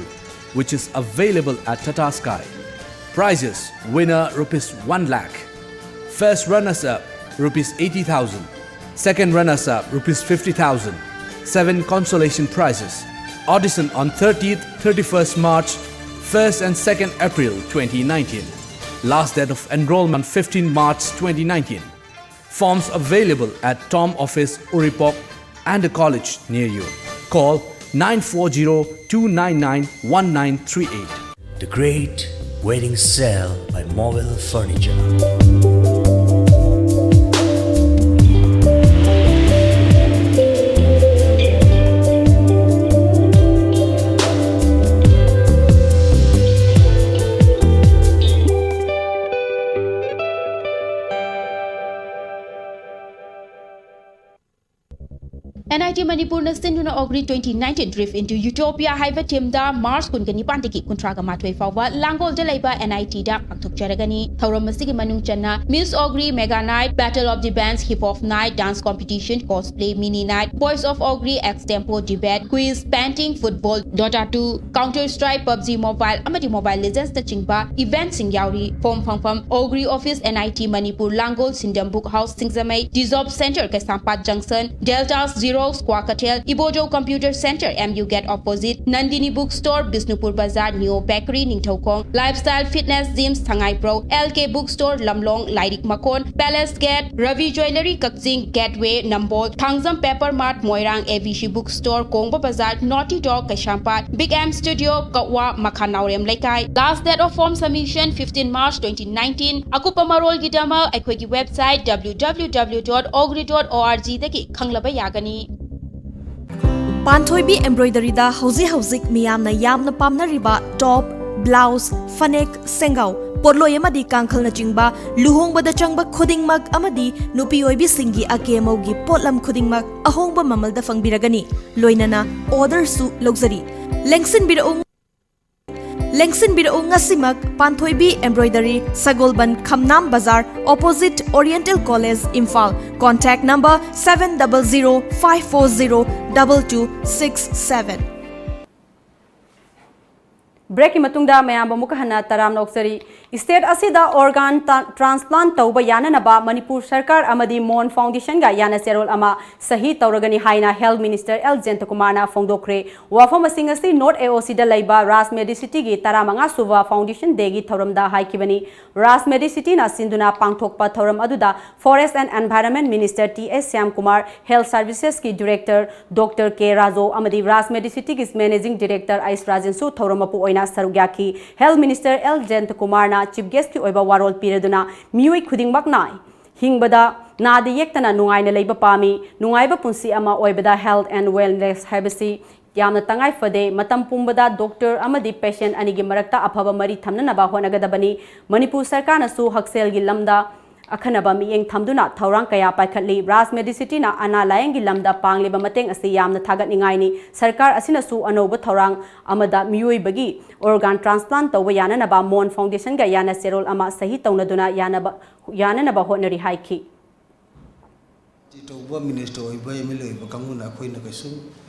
which is available at Tata Sky. Prizes: winner rupees one lakh, first runners up rupees eighty thousand, second runners up rupees fifty thousand, seven consolation prizes. Audition on thirtieth, thirty-first March, first and second April twenty nineteen. Last date of enrollment fifteen March twenty nineteen. Forms available at Tom Office, Uripok, and the college near you. Call nine four zero two nine nine one nine three eight. The Great Wedding Sale by Mobile Furniture. NIT ꯃꯅꯤꯄꯨꯔꯅ ꯁꯤꯟꯗꯨꯅ Ogri twenty nineteen Drift into Utopia ꯍꯥꯏꯕ theme ꯗ March ꯀꯨꯟꯒ ꯅꯤꯄꯥꯟꯗꯒꯤ ꯀꯨꯟꯊ꯭ꯔꯥꯒ ꯃꯥꯊꯣꯏ ꯐꯥꯎꯕ ꯂꯥꯡꯒꯣꯜꯗ ꯂꯩꯕ NIT ꯗ ꯄꯥꯡꯊꯣꯛꯆꯔꯒꯅꯤ꯫ ꯊꯧꯔꯝ ꯑꯁꯤꯒꯤ ꯃꯅꯨꯡ ꯆꯟꯅ Miss Ogri Mega Night, Battle of the Bands, Hip Hop Night, Dance Competition, Cosplay Mini Night, Voice of Ogri, Extempo Debate, Quiz, Painting, Football, Dota two, Counter Strike, PUBG Mobile ꯑꯃꯗꯤ Mobile Legends ꯅꯆꯤꯡꯕ event ꯁꯤꯡ ꯌꯥꯎꯔꯤ꯫ Form ꯐꯪꯐꯝ: Ogri Office, NIT Manipur, ꯂꯥꯡꯒꯣꯜ, ꯁꯤꯟꯗꯝꯕꯨꯛ House, ꯁꯤꯡꯖꯃꯩ, Dissolve Center, ꯀꯩꯁꯥꯝꯄꯥꯠ Junction, Deltas Xerox, Kwakeithel, ꯏꯕꯣꯖꯧ Computer Center, MU Gate opposite, Nandini Book Store, Bishnupur ꯕꯖꯥꯔ, Neo Bakery, Ningthoukhong, Lifestyle Fitness Gym, ꯁꯉꯥꯏꯄ꯭ꯔꯧ, LK Book Store, ꯂꯝꯂꯣꯡ, ꯂꯥꯏꯔꯤꯛ ꯃꯀꯣꯟ, Palace Gate, Ravi Jewellery, ꯀꯛꯆꯤꯡ, Gateway, ꯅꯝꯕꯣꯜ, Thangjam Paper Mart, ꯃꯣꯏꯔꯥꯡ, ABC Book Store, ꯀꯣꯡꯕ ꯕꯖꯥꯔ, Naughty Dog, ꯀꯩꯁꯥꯝꯄꯥꯠ, Big M Studio, ꯀꯛꯋꯥ, ꯃꯈꯥ ꯅꯥꯎꯔꯦꯝ ꯂꯩꯀꯥꯏ꯫ Last date of form submission fifteen March twenty nineteen꯫ ꯑꯀꯨꯞꯄ ꯃꯔꯣꯜꯒꯤꯗꯃꯛ ꯑꯩꯈꯣꯏꯒꯤ website W W W dot ogri dot org ꯗꯒꯤ ꯈꯪꯂꯕ ꯌꯥꯒꯅꯤ꯫ ꯄꯥꯟꯊꯣꯏꯕꯤ Embroidery ꯗ ꯍꯧꯖꯤꯛ ꯍꯧꯖꯤꯛ ꯃꯤꯌꯥꯝꯅ ꯌꯥꯝꯅ ꯄꯥꯝꯅꯔꯤꯕ top, blouse, ꯐꯅꯦꯛ, ꯁꯦꯡꯒꯥꯎ, ꯄꯣꯠꯂꯣꯏ ꯑꯃꯗꯤ ꯀꯥꯡꯈꯜꯅꯆꯤꯡꯕ ꯂꯨꯍꯣꯡꯕꯗ ꯆꯪꯕ ꯈꯨꯗꯤꯡꯃꯛ ꯑꯃꯗꯤ ꯅꯨꯄꯤ ꯑꯣꯏꯕꯤꯁꯤꯡꯒꯤ ꯑꯀꯦ ꯑꯃꯧꯒꯤ ꯄꯣꯠꯂꯝ ꯈꯨꯗꯤꯡꯃꯛ ꯑꯍꯣꯡꯕ ꯃꯃꯜꯗ ꯐꯪꯕꯤꯔꯒꯅꯤ꯫ ꯂꯣꯏꯅꯅ order ꯁꯨ ꯂꯧꯖꯔꯤ꯫ ꯂꯦꯡꯁꯤꯟꯕꯤꯔꯛꯎ꯫ ꯂꯦꯡꯁꯤꯟꯕꯤꯔꯛꯎ ꯉꯁꯤꯃꯛ ꯄꯥꯟꯊꯣꯏꯕꯤ Embroidery, ꯁꯒꯣꯜꯕꯟ, ꯈꯝꯅꯥꯝ ꯕꯖꯥꯔ, opposite Oriental College, Imphal. Contact number seven double zero five four zero double two six seven꯫ Breakꯀꯤ ꯃꯇꯨꯡꯗ ꯃꯌꯥꯝꯕꯨ ꯑꯃꯨꯛꯀ ꯍꯟꯅ ꯇꯔꯥꯝꯅ ꯑꯣꯛꯆꯔꯤ꯫ State ꯑꯁꯤꯗ organ ta-, transplant ꯇꯧꯕ ꯌꯥꯅꯅꯕ ꯃꯅꯤꯄꯨꯔ ꯁꯔꯀꯥꯔ ꯑꯃꯗꯤ ꯃꯣꯟ Foundationꯒ ꯌꯥꯅ ꯆꯦꯔꯣꯜ ꯑꯃ ꯁꯍꯤ ꯇꯧꯔꯒꯅꯤ ꯍꯥꯏꯅ Health Minister ꯑꯦꯜ ꯖꯌꯟꯇꯀꯨꯃꯥꯔꯅ ꯐꯣꯡꯗꯣꯛꯈ꯭ꯔꯦ꯫ ꯋꯥꯐꯝ ꯑꯁꯤꯡ ꯑꯁꯤ North AOCꯗ ꯂꯩꯕ ꯔꯥꯖ Medicityꯒꯤ ꯇꯔꯥꯃꯉꯥ ꯁꯨꯕ Foundation Dayꯒꯤ ꯊꯧꯔꯝꯗ ꯍꯥꯏꯈꯤꯕꯅꯤ꯫ ꯔꯥꯖ Medicityꯅ ꯁꯤꯟꯗꯨꯅ ꯄꯥꯡꯊꯣꯛꯄ ꯊꯧꯔꯝ ꯑꯗꯨꯗ Forest and Environment Minister T S Shyamkumar, Health Servicesꯀꯤ Director ꯗꯣꯛꯇꯔ ꯀꯦ ꯔꯥꯖꯣ ꯑꯃꯗꯤ ꯔꯥꯖ Medicityꯒꯤ Managing Director ꯑꯩꯁ ꯔꯥꯖꯦꯟꯁꯨ ꯊꯧꯔꯝ ꯃꯄꯨ ꯑꯣꯏꯅ ꯁꯔꯨꯛ ꯌꯥꯈꯤ꯫ Health Minister ꯑꯦꯜ ꯖꯌꯟꯇꯀꯨꯃꯥꯔꯅ Chief Guestꯀꯤ ꯑꯣꯏꯕ ꯋꯥꯔꯣꯜ ꯄꯤꯔꯗꯨꯅ, ꯃꯤꯑꯣꯏ ꯈꯨꯗꯤꯡꯃꯛꯅ ꯍꯤꯡꯕꯗ ꯅꯥꯗ ꯌꯦꯛꯇꯅ ꯅꯨꯡꯉꯥꯏꯅ ꯂꯩꯕ ꯄꯥꯝꯃꯤ꯫ ꯅꯨꯡꯉꯥꯏꯕ ꯄꯨꯟꯁꯤ ꯑꯃ ꯑꯣꯏꯕꯗ health and wellness ꯍꯥꯏꯕꯁꯤ ꯌꯥꯝꯅ ꯇꯉꯥꯏ ꯐꯗꯦ꯫ ꯃꯇꯝ ꯄꯨꯝꯕꯗ doctor ꯑꯃꯗꯤ patient ꯑꯅꯤꯒꯤ ꯃꯔꯛꯇ ꯑꯐꯕ ꯃꯔꯤ ꯊꯝꯅꯅꯕ ꯍꯣꯠꯅꯒꯗꯕꯅꯤ꯫ ꯃꯅꯤꯄꯨꯔ ꯁꯔꯀꯥꯔꯅꯁꯨ ꯍꯛꯁꯦꯜꯒꯤ ꯂꯝꯗ ꯑꯈꯟꯅꯕ ꯃꯤꯠꯌꯦꯡ ꯊꯝꯗꯨꯅ ꯊꯧꯔꯥꯡ ꯀꯌꯥ ꯄꯥꯏꯈꯠꯂꯤ꯫ ꯔꯥꯖ Medicityꯅ ꯑꯅꯥ ꯂꯥꯌꯦꯡꯒꯤ ꯂꯝꯗ ꯄꯥꯡꯂꯤꯕ ꯃꯇꯦꯡ ꯑꯁꯤ ꯌꯥꯝꯅ ꯊꯥꯒꯠꯅꯤꯡꯉꯥꯏꯅꯤ꯫ ꯁꯔꯀꯥꯔ ꯑꯁꯤꯅꯁꯨ ꯑꯅꯧꯕ ꯊꯧꯔꯥꯡ ꯑꯃꯗ ꯃꯤꯑꯣꯏꯕꯒꯤ organ transplant ꯇꯧꯕ ꯌꯥꯅꯅꯕ ꯃꯣꯟ Foundationꯒ ꯌꯥꯅ ꯆꯦꯔꯣꯜ ꯑꯃ ꯁꯍꯤ ꯇꯧꯅꯗꯨꯅ ꯌꯥꯅꯕ, ꯌꯥꯅꯅꯕ ꯍꯣꯠꯅꯔꯤ ꯍꯥꯏꯈꯤ꯫ ꯇꯧꯕ, minister ꯑꯣꯏꯕ, M L A ꯑꯣꯏꯕ ꯀꯥꯡꯕꯨꯅ ꯑꯩꯈꯣꯏꯅ ꯀꯩꯁꯨ,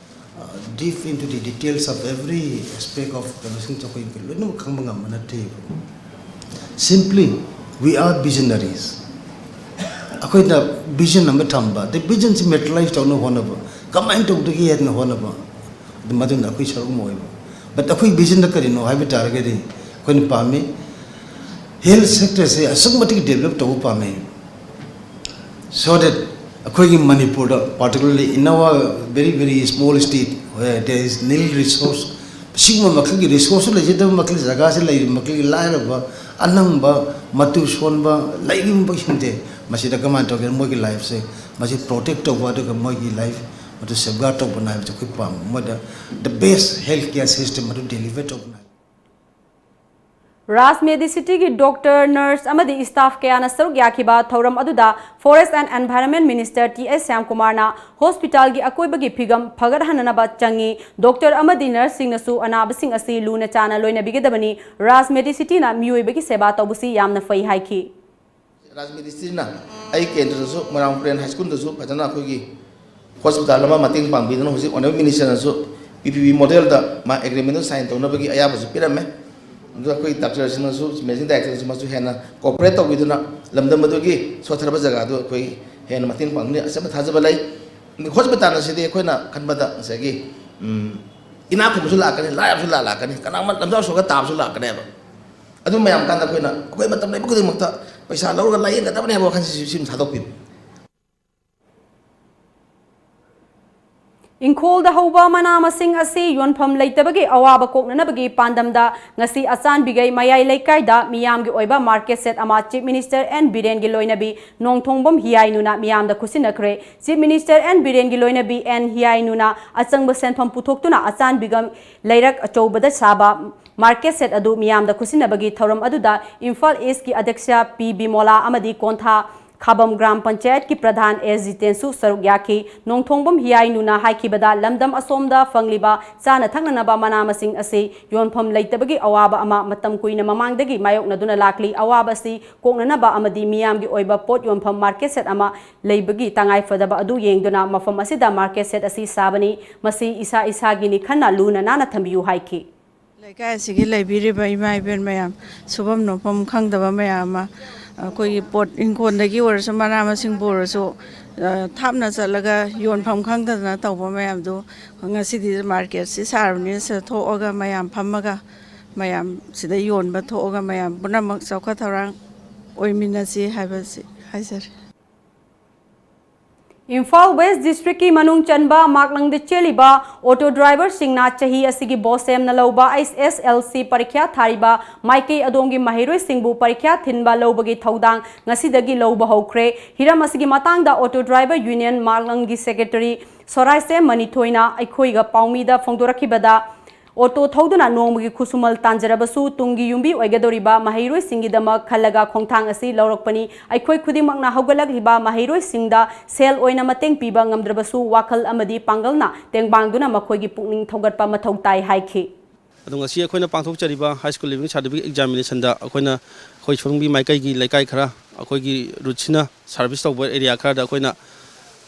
uh, deep into the details of every aspect of ꯀꯩꯅꯣꯁꯤꯡꯁꯦ ꯑꯩꯈꯣꯏ ꯂꯣꯏꯅꯃꯛ ꯈꯪꯕ ꯉꯝꯕ ꯅꯠꯇꯦꯕ꯫ Simply, we are visionaries. ꯑꯩꯈꯣꯏꯅ vision ꯑꯃ ꯊꯝꯕ, ꯑꯗꯩ visionꯁꯤ materialize ꯇꯧꯅꯕ ꯍꯣꯠꯅꯕ, ꯀꯃꯥꯏꯅ ꯇꯧꯗꯒꯦ ꯍꯥꯏꯗꯅ ꯍꯣꯠꯅꯕ, ꯑꯗꯨ ꯃꯗꯨꯅ ꯑꯩꯈꯣꯏ ꯁꯔꯨꯛ ꯑꯃ ꯑꯣꯏꯕ꯫ But ꯑꯩꯈꯣꯏ visionꯗ ꯀꯔꯤꯅꯣ ꯍꯥꯏꯕ ꯇꯥꯔꯒꯗꯤ, ꯑꯩꯈꯣꯏꯅ ꯄꯥꯝꯃꯤ health sectorꯁꯦ ꯑꯁꯨꯛꯀꯤ ꯃꯇꯤꯛ develop ꯇꯧꯕ ꯄꯥꯝꯃꯤ꯫ So that ꯑꯩꯈꯣꯏꯒꯤ ꯃꯅꯤꯄꯨꯔꯗ, particularly in our very, very small state where there is nil resource, ꯁꯤꯒꯨꯝꯕ ꯃꯈꯜꯒꯤ resourceꯁꯨ ꯂꯩꯖꯗꯕ ꯃꯈꯜꯒꯤ ꯖꯒꯥꯁꯤ ꯂꯩꯔꯤꯕ ꯃꯈꯜꯒꯤ ꯂꯥꯏꯔꯕ, ꯑꯅꯪꯕ, ꯃꯇꯨ ꯁꯣꯟꯕ ꯂꯩꯔꯤꯕꯁꯤꯡꯁꯦ ꯃꯁꯤꯗ ꯀꯃꯥꯏꯅ ꯇꯧꯒꯦ, ꯃꯣꯏꯒꯤ lifeꯁꯦ ꯃꯁꯤ protect ꯇꯧꯕ, ꯑꯗꯨꯒ ꯃꯣꯏꯒꯤ life ꯃꯗꯨ safeguard ꯇꯧꯕ ꯍꯥꯏꯕꯁꯦ ꯑꯩꯈꯣꯏ ꯄꯥꯝꯕ, ꯃꯣꯏꯗ the best health care system ꯑꯗꯨ deliver ꯇꯧꯕ ꯍꯥꯏꯕ꯫ ꯔꯥꯖ ꯃꯦꯗꯤꯁꯤꯇꯤꯒꯤ ꯗꯣꯛꯇꯔ, ꯅꯔꯁ ꯑꯃꯗꯤ ꯁ꯭ꯇꯥꯐ ꯀꯌꯥꯅ ꯁꯔꯨꯛ ꯌꯥꯈꯤꯕ ꯊꯧꯔꯝ ꯑꯗꯨꯗ Forest and Environment Minister T S ꯁ꯭ꯌꯥꯝꯀꯨꯃꯥꯔꯅ ꯍꯣꯁꯄꯤꯇꯥꯜꯒꯤ ꯑꯀꯣꯏꯕꯒꯤ ꯐꯤꯕꯝ ꯐꯒꯠꯍꯟꯅꯅꯕ ꯆꯪꯏ꯫ ꯗꯣꯛꯇꯔ ꯑꯃꯗꯤ ꯅꯔꯁꯁꯤꯡꯅꯁꯨ ꯑꯅꯥꯕꯁꯤꯡ ꯑꯁꯤ ꯂꯨꯅ ꯆꯥꯅ ꯂꯣꯏꯅꯕꯤꯒꯗꯕꯅꯤ꯫ ꯔꯥꯖ ꯃꯦꯗꯤꯁꯤꯇꯤꯅ ꯃꯤꯑꯣꯏꯕꯒꯤ ꯁꯦꯕꯥ ꯇꯧꯕꯁꯤ ꯌꯥꯝꯅ ꯐꯩ ꯍꯥꯏꯈꯤ꯫ ꯔꯥꯖ ꯃꯦꯗꯤꯁꯤꯇꯤꯅ ꯑꯩ ꯀꯦꯟꯗ꯭ꯔꯗꯁꯨ, ꯃꯣꯏꯔꯥꯡ ꯄꯨꯔꯦꯟ ꯍꯥꯏ ꯁ꯭ꯀꯨꯜꯗꯁꯨ ꯐꯖꯅ ꯑꯩꯈꯣꯏꯒꯤ ꯍꯣꯁꯄꯤꯇꯥꯜ ꯑꯃ ꯃꯇꯦꯡ ꯄꯥꯡꯕꯤꯗꯨꯅ ꯍꯧꯖꯤꯛ ꯑꯣꯅꯔꯦꯕꯜ ꯃꯤꯅꯤꯁꯇꯔꯅꯁꯨ ꯄꯤ ꯄꯤ ꯄꯤ ꯃꯣꯗꯦꯜꯗ ꯃꯥ ꯑꯦꯒ꯭ꯔꯤꯃꯦꯟꯗꯨ ꯁꯥꯏꯟ ꯇꯧꯅꯕꯒꯤ ꯑꯌꯥꯕꯁꯨ ꯄꯤꯔꯝꯃꯦ꯫ ꯑꯗꯨ ꯑꯩꯈꯣꯏ ꯗꯥꯛꯇꯔꯁꯤꯡꯅꯁꯨ, ꯃꯦꯅꯦꯖꯤꯡ ꯗꯥꯏꯔꯦꯛꯇꯔꯁꯤꯡꯅꯁꯨ ꯍꯦꯟꯅ ꯀꯣꯑꯣꯄꯔꯦꯠ ꯇꯧꯕꯤꯗꯨꯅ ꯂꯝꯗꯝ ꯑꯗꯨꯒꯤ ꯁꯣꯠꯊꯔꯕ ꯖꯒꯥꯗꯨ ꯑꯩꯈꯣꯏ ꯍꯦꯟꯅ ꯃꯇꯦꯡ ꯄꯥꯡꯒꯅꯤ ꯑꯆꯦꯠꯄ ꯊꯥꯖꯕ ꯂꯩ꯫ ꯍꯣꯁꯄꯤꯇꯥꯜ ꯑꯁꯤꯗꯤ ꯑꯩꯈꯣꯏꯅ ꯈꯟꯕꯗ ꯉꯁꯥꯏꯒꯤ, ꯎꯝ, ꯏꯅꯥꯛ ꯈꯨꯟꯕꯁꯨ ꯂꯥꯛꯀꯅꯤ, ꯂꯥꯏꯔꯕꯁꯨ ꯂꯥꯛ-, ꯂꯥꯛꯀꯅꯤ, ꯀꯅꯥꯒꯨꯝꯕ ꯂꯝꯖꯥꯎ ꯁꯣꯛꯑꯒ ꯇꯥꯕꯁꯨ ꯂꯥꯛꯀꯅꯦꯕ꯫ ꯑꯗꯨ ꯃꯌꯥꯝ ꯀꯥꯟꯗ ꯑꯩꯈꯣꯏꯅ ꯑꯩꯈꯣꯏ ꯃꯇꯝ ꯂꯩꯕ ꯈꯨꯗꯤꯡꯃꯛꯇ ꯄꯩꯁꯥ ꯂꯧꯔꯒ ꯂꯥꯌꯦꯡꯒꯗꯕꯅꯦ ꯍꯥꯏꯕ ꯋꯥꯈꯜꯁꯤ ꯁꯤ-, ꯁꯤꯃ ꯊꯥꯗꯣꯛꯄꯤꯕ꯫ ꯏꯪꯈꯣꯜꯗ ꯍꯧꯕ ꯃꯅꯥ ꯃꯁꯤꯡ ꯑꯁꯤ ꯌꯣꯟꯐꯝ ꯂꯩꯇꯕꯒꯤ ꯑꯋꯥꯕ ꯀꯣꯛꯅꯅꯕꯒꯤ ꯄꯥꯟꯗꯝꯗ ꯉꯁꯤ ꯑꯆꯥꯟꯕꯤꯒꯩ ꯃꯌꯥꯏ ꯂꯩꯀꯥꯏꯗ ꯃꯤꯌꯥꯝꯒꯤ ꯑꯣꯏꯕ ꯃꯥꯔꯀꯦꯠ ꯁꯦꯠ ꯑꯃ ꯆꯤꯐ ꯃꯤꯅꯤꯁꯇꯔ ꯑꯦꯟ ꯕꯤꯔꯦꯟꯒꯤ ꯂꯣꯏꯅꯕꯤ ꯅꯣꯡꯊꯣꯡꯕꯝ ꯍꯤꯌꯥꯏꯅꯨꯅ ꯃꯤꯌꯥꯝꯗ ꯈꯨꯠꯁꯤꯟꯅꯈ꯭ꯔꯦ꯫ ꯆꯤꯐ ꯃꯤꯅꯤꯁꯇꯔ ꯑꯦꯟ ꯕꯤꯔꯦꯟꯒꯤ ꯂꯣꯏꯅꯕꯤ ꯑꯦꯟ ꯍꯤꯌꯥꯏꯅꯨꯅ ꯑꯆꯪꯕ ꯁꯦꯟꯐꯝ ꯄꯨꯊꯣꯛꯇꯨꯅ ꯑꯆꯥꯟꯕꯤꯒ ꯂꯩꯔꯛ ꯑꯆꯧꯕꯗ ꯁꯥꯕ ꯃꯥꯔꯀꯦꯠ ꯁꯦꯠ ꯑꯗꯨ ꯃꯤꯌꯥꯝꯗ ꯈꯨꯠꯁꯤꯟꯅꯕꯒꯤ ꯊꯧꯔꯝ ꯑꯗꯨꯗ ꯏꯝꯐꯥꯜ ꯏꯁꯀꯤ ꯑꯗ꯭ꯌꯛꯁ ꯄꯤ ꯕꯤꯃꯣꯂꯥ ꯑꯃꯗꯤ ꯀꯣꯟꯊꯥ ꯈꯥꯕꯝ ꯒ꯭ꯔꯥꯝ ꯄꯟꯆꯥꯌꯠꯀꯤ ꯄ꯭ꯔꯙꯥꯟ ꯑꯦꯁ ꯖꯤꯇꯦꯟꯁꯨ ꯁꯔꯨꯛ ꯌꯥꯈꯤ꯫ ꯅꯣꯡꯊꯣꯡꯕꯝ ꯍꯤꯌꯥꯏꯅꯨꯅ ꯍꯥꯏꯈꯤꯕꯗ ꯂꯝꯗꯝ ꯑꯁꯣꯝꯗ ꯐꯪꯂꯤꯕ ꯆꯥꯅ ꯊꯛꯅꯅꯕ ꯃꯅꯥ ꯃꯁꯤꯡ ꯑꯁꯤ ꯌꯣꯟꯐꯝ ꯂꯩꯇꯕꯒꯤ ꯑꯋꯥꯕ ꯑꯃ ꯃꯇꯝ ꯀꯨꯏꯅ ꯃꯃꯥꯡꯗꯒꯤ ꯃꯥꯌꯣꯛꯅꯗꯨꯅ ꯂꯥꯛꯂꯤ꯫ ꯑꯋꯥꯕ ꯑꯁꯤ ꯀꯣꯛꯅꯅꯕ ꯑꯃꯗꯤ ꯃꯤꯌꯥꯝꯒꯤ ꯑꯣꯏꯕ ꯄꯣꯠ ꯌꯣꯟꯐꯝ ꯃꯥꯔꯀꯦꯠ ꯁꯦꯠ ꯑꯃ ꯂꯩꯕꯒꯤ ꯇꯉꯥꯏꯐꯗꯕ ꯑꯗꯨ ꯌꯦꯡꯗꯨꯅ ꯃꯐꯝ ꯑꯁꯤꯗ ꯃꯥꯔꯀꯦꯠ ꯁꯦꯠ ꯑꯁꯤ ꯁꯥꯕꯅꯤ꯫ ꯃꯁꯤ ꯏꯁꯥ ꯏꯁꯥꯒꯤꯅꯤ ꯈꯟꯅ ꯂꯨꯅ ꯅꯥꯟꯅ ꯊꯝꯕꯤꯌꯨ ꯍꯥꯏꯈꯤ꯫ ꯂꯩꯀꯥꯏ ꯑꯁꯤꯒꯤ ꯂꯩꯕꯤꯔꯤꯕ ꯏꯃꯥ ꯏꯕꯦꯟ ꯃꯌꯥꯝ, ꯁꯨꯐꯝ ꯅꯣꯝꯐꯝ ꯈꯪꯗꯕ ꯃꯌꯥꯝ ꯑꯃ, ꯑꯩꯈꯣꯏꯒꯤ ꯄꯣꯠ ꯏꯪꯈꯣꯜꯗꯒꯤ ꯑꯣꯏꯔꯁꯨ, ꯃꯅꯥ ꯃꯁꯤꯡꯕꯨ ꯑꯣꯏꯔꯁꯨ, ꯑ, ꯊꯥꯞꯅ ꯆꯠꯂꯒ ꯌꯣꯟꯐꯝ ꯈꯪꯗꯗꯅ ꯇꯧꯕ ꯃꯌꯥꯝꯗꯨ ꯉꯁꯤꯗꯤ ꯃꯥꯔꯀꯦꯠꯁꯤ ꯁꯥꯔꯕꯅꯤꯅ ꯁꯤꯗ ꯊꯣꯛꯑꯒ ꯃꯌꯥꯝ ꯐꯝꯃꯒ ꯃꯌꯥꯝ ꯁꯤꯗ ꯌꯣꯟꯕ ꯊꯣꯛꯑꯒ ꯃꯌꯥꯝ ꯄꯨꯝꯅꯃꯛ ꯆꯥꯎꯈꯠ ꯊꯧꯔꯥꯡ ꯑꯣꯏꯃꯤꯟꯅꯁꯤ ꯍꯥꯏꯕꯁꯤ ꯍꯥꯏꯖꯔꯤ꯫ ꯏꯝꯐꯥꯜ ꯋꯦꯁ ꯗꯤꯁꯇ꯭ꯔꯤꯛꯀꯤ ꯃꯅꯨꯡ ꯆꯟꯕ ꯃꯥꯛꯂꯪꯗ ꯆꯦꯜꯂꯤꯕ ꯑꯣꯇꯣ ꯗ꯭ꯔꯥꯏꯚꯔꯁꯤꯡꯅ ꯆꯍꯤ ꯑꯁꯤꯒꯤ ꯕꯣꯁꯦꯝꯅ ꯂꯧꯕ ꯑꯩꯆ ꯑꯦꯁ ꯑꯦꯜ ꯁꯤ ꯄꯔꯤꯈ꯭ꯌꯥ ꯊꯥꯔꯤꯕ ꯃꯥꯏꯀꯩ ꯑꯗꯣꯝꯒꯤ ꯃꯍꯩꯔꯣꯏꯁꯤꯡꯕꯨ ꯄꯔꯤꯈ꯭ꯌꯥ ꯊꯤꯟꯕ ꯂꯧꯕꯒꯤ ꯊꯧꯗꯥꯡ ꯉꯁꯤꯗꯒꯤ ꯂꯧꯕ ꯍꯧꯈ꯭ꯔꯦ꯫ ꯍꯤꯔꯝ ꯑꯁꯤꯒꯤ ꯃꯇꯥꯡꯗ ꯑꯣꯇꯣ ꯗ꯭ꯔꯥꯏꯚꯔ ꯌꯨꯅꯤꯌꯟ ꯃꯥꯛꯂꯪꯒꯤ ꯁꯦꯀ꯭ꯔꯦꯇꯔꯤ ꯁꯣꯔꯥꯏꯁꯦꯝ ꯃꯅꯤꯊꯣꯏꯅ ꯑꯩꯈꯣꯏꯒ ꯄꯥꯎꯃꯤꯗ ꯐꯣꯡꯗꯣꯔꯛꯈꯤꯕꯗ, ꯑꯣꯇꯣ ꯊꯧꯗꯨꯅ ꯅꯣꯡꯃꯒꯤ ꯈꯨꯠꯁꯨꯃꯜ ꯇꯥꯟꯖꯔꯕꯁꯨ ꯇꯨꯡꯒꯤ ꯌꯨꯝꯕꯤ ꯑꯣꯏꯒꯗꯧꯔꯤꯕ ꯃꯍꯩꯔꯣꯏꯁꯤꯡꯒꯤꯗꯃꯛ ꯈꯜꯂꯒ ꯈꯣꯡꯊꯥꯡ ꯑꯁꯤ ꯂꯧꯔꯛꯄꯅꯤ꯫ ꯑꯩꯈꯣꯏ ꯈꯨꯗꯤꯡꯃꯛꯅ ꯍꯧꯒꯠꯂꯛꯂꯤꯕ ꯃꯍꯩꯔꯣꯏꯁꯤꯡꯗ ꯁꯦꯜ ꯑꯣꯏꯅ ꯃꯇꯦꯡ ꯄꯤꯕ ꯉꯝꯗ꯭ꯔꯕꯁꯨ ꯋꯥꯈꯜ ꯑꯃꯗꯤ ꯄꯥꯡꯒꯜꯅ ꯇꯦꯡꯕꯥꯡꯗꯨꯅ ꯃꯈꯣꯏꯒꯤ ꯄꯨꯛꯅꯤꯡ ꯊꯧꯒꯠꯄ ꯃꯊꯧ ꯇꯥꯏ ꯍꯥꯏꯈꯤ꯫ ꯑꯗꯣ ꯉꯁꯤ ꯑꯩꯈꯣꯏꯅ ꯄꯥꯡꯊꯣꯛꯆꯔꯤꯕ High School Leaving Certificate Examination ꯗ ꯑꯩꯈꯣꯏꯅ ꯑꯩꯈꯣꯏ ꯁꯣꯝꯒꯤ ꯃꯥꯏꯀꯩꯒꯤ ꯂꯩꯀꯥꯏ ꯈꯔ, ꯑꯩꯈꯣꯏꯒꯤ ꯔꯨꯠꯁꯤꯅ ꯁꯥꯔꯚꯤꯁ ꯇꯧꯕ ꯑꯦꯔꯤꯌꯥ ꯈꯔꯗ ꯑꯩꯈꯣꯏꯅ,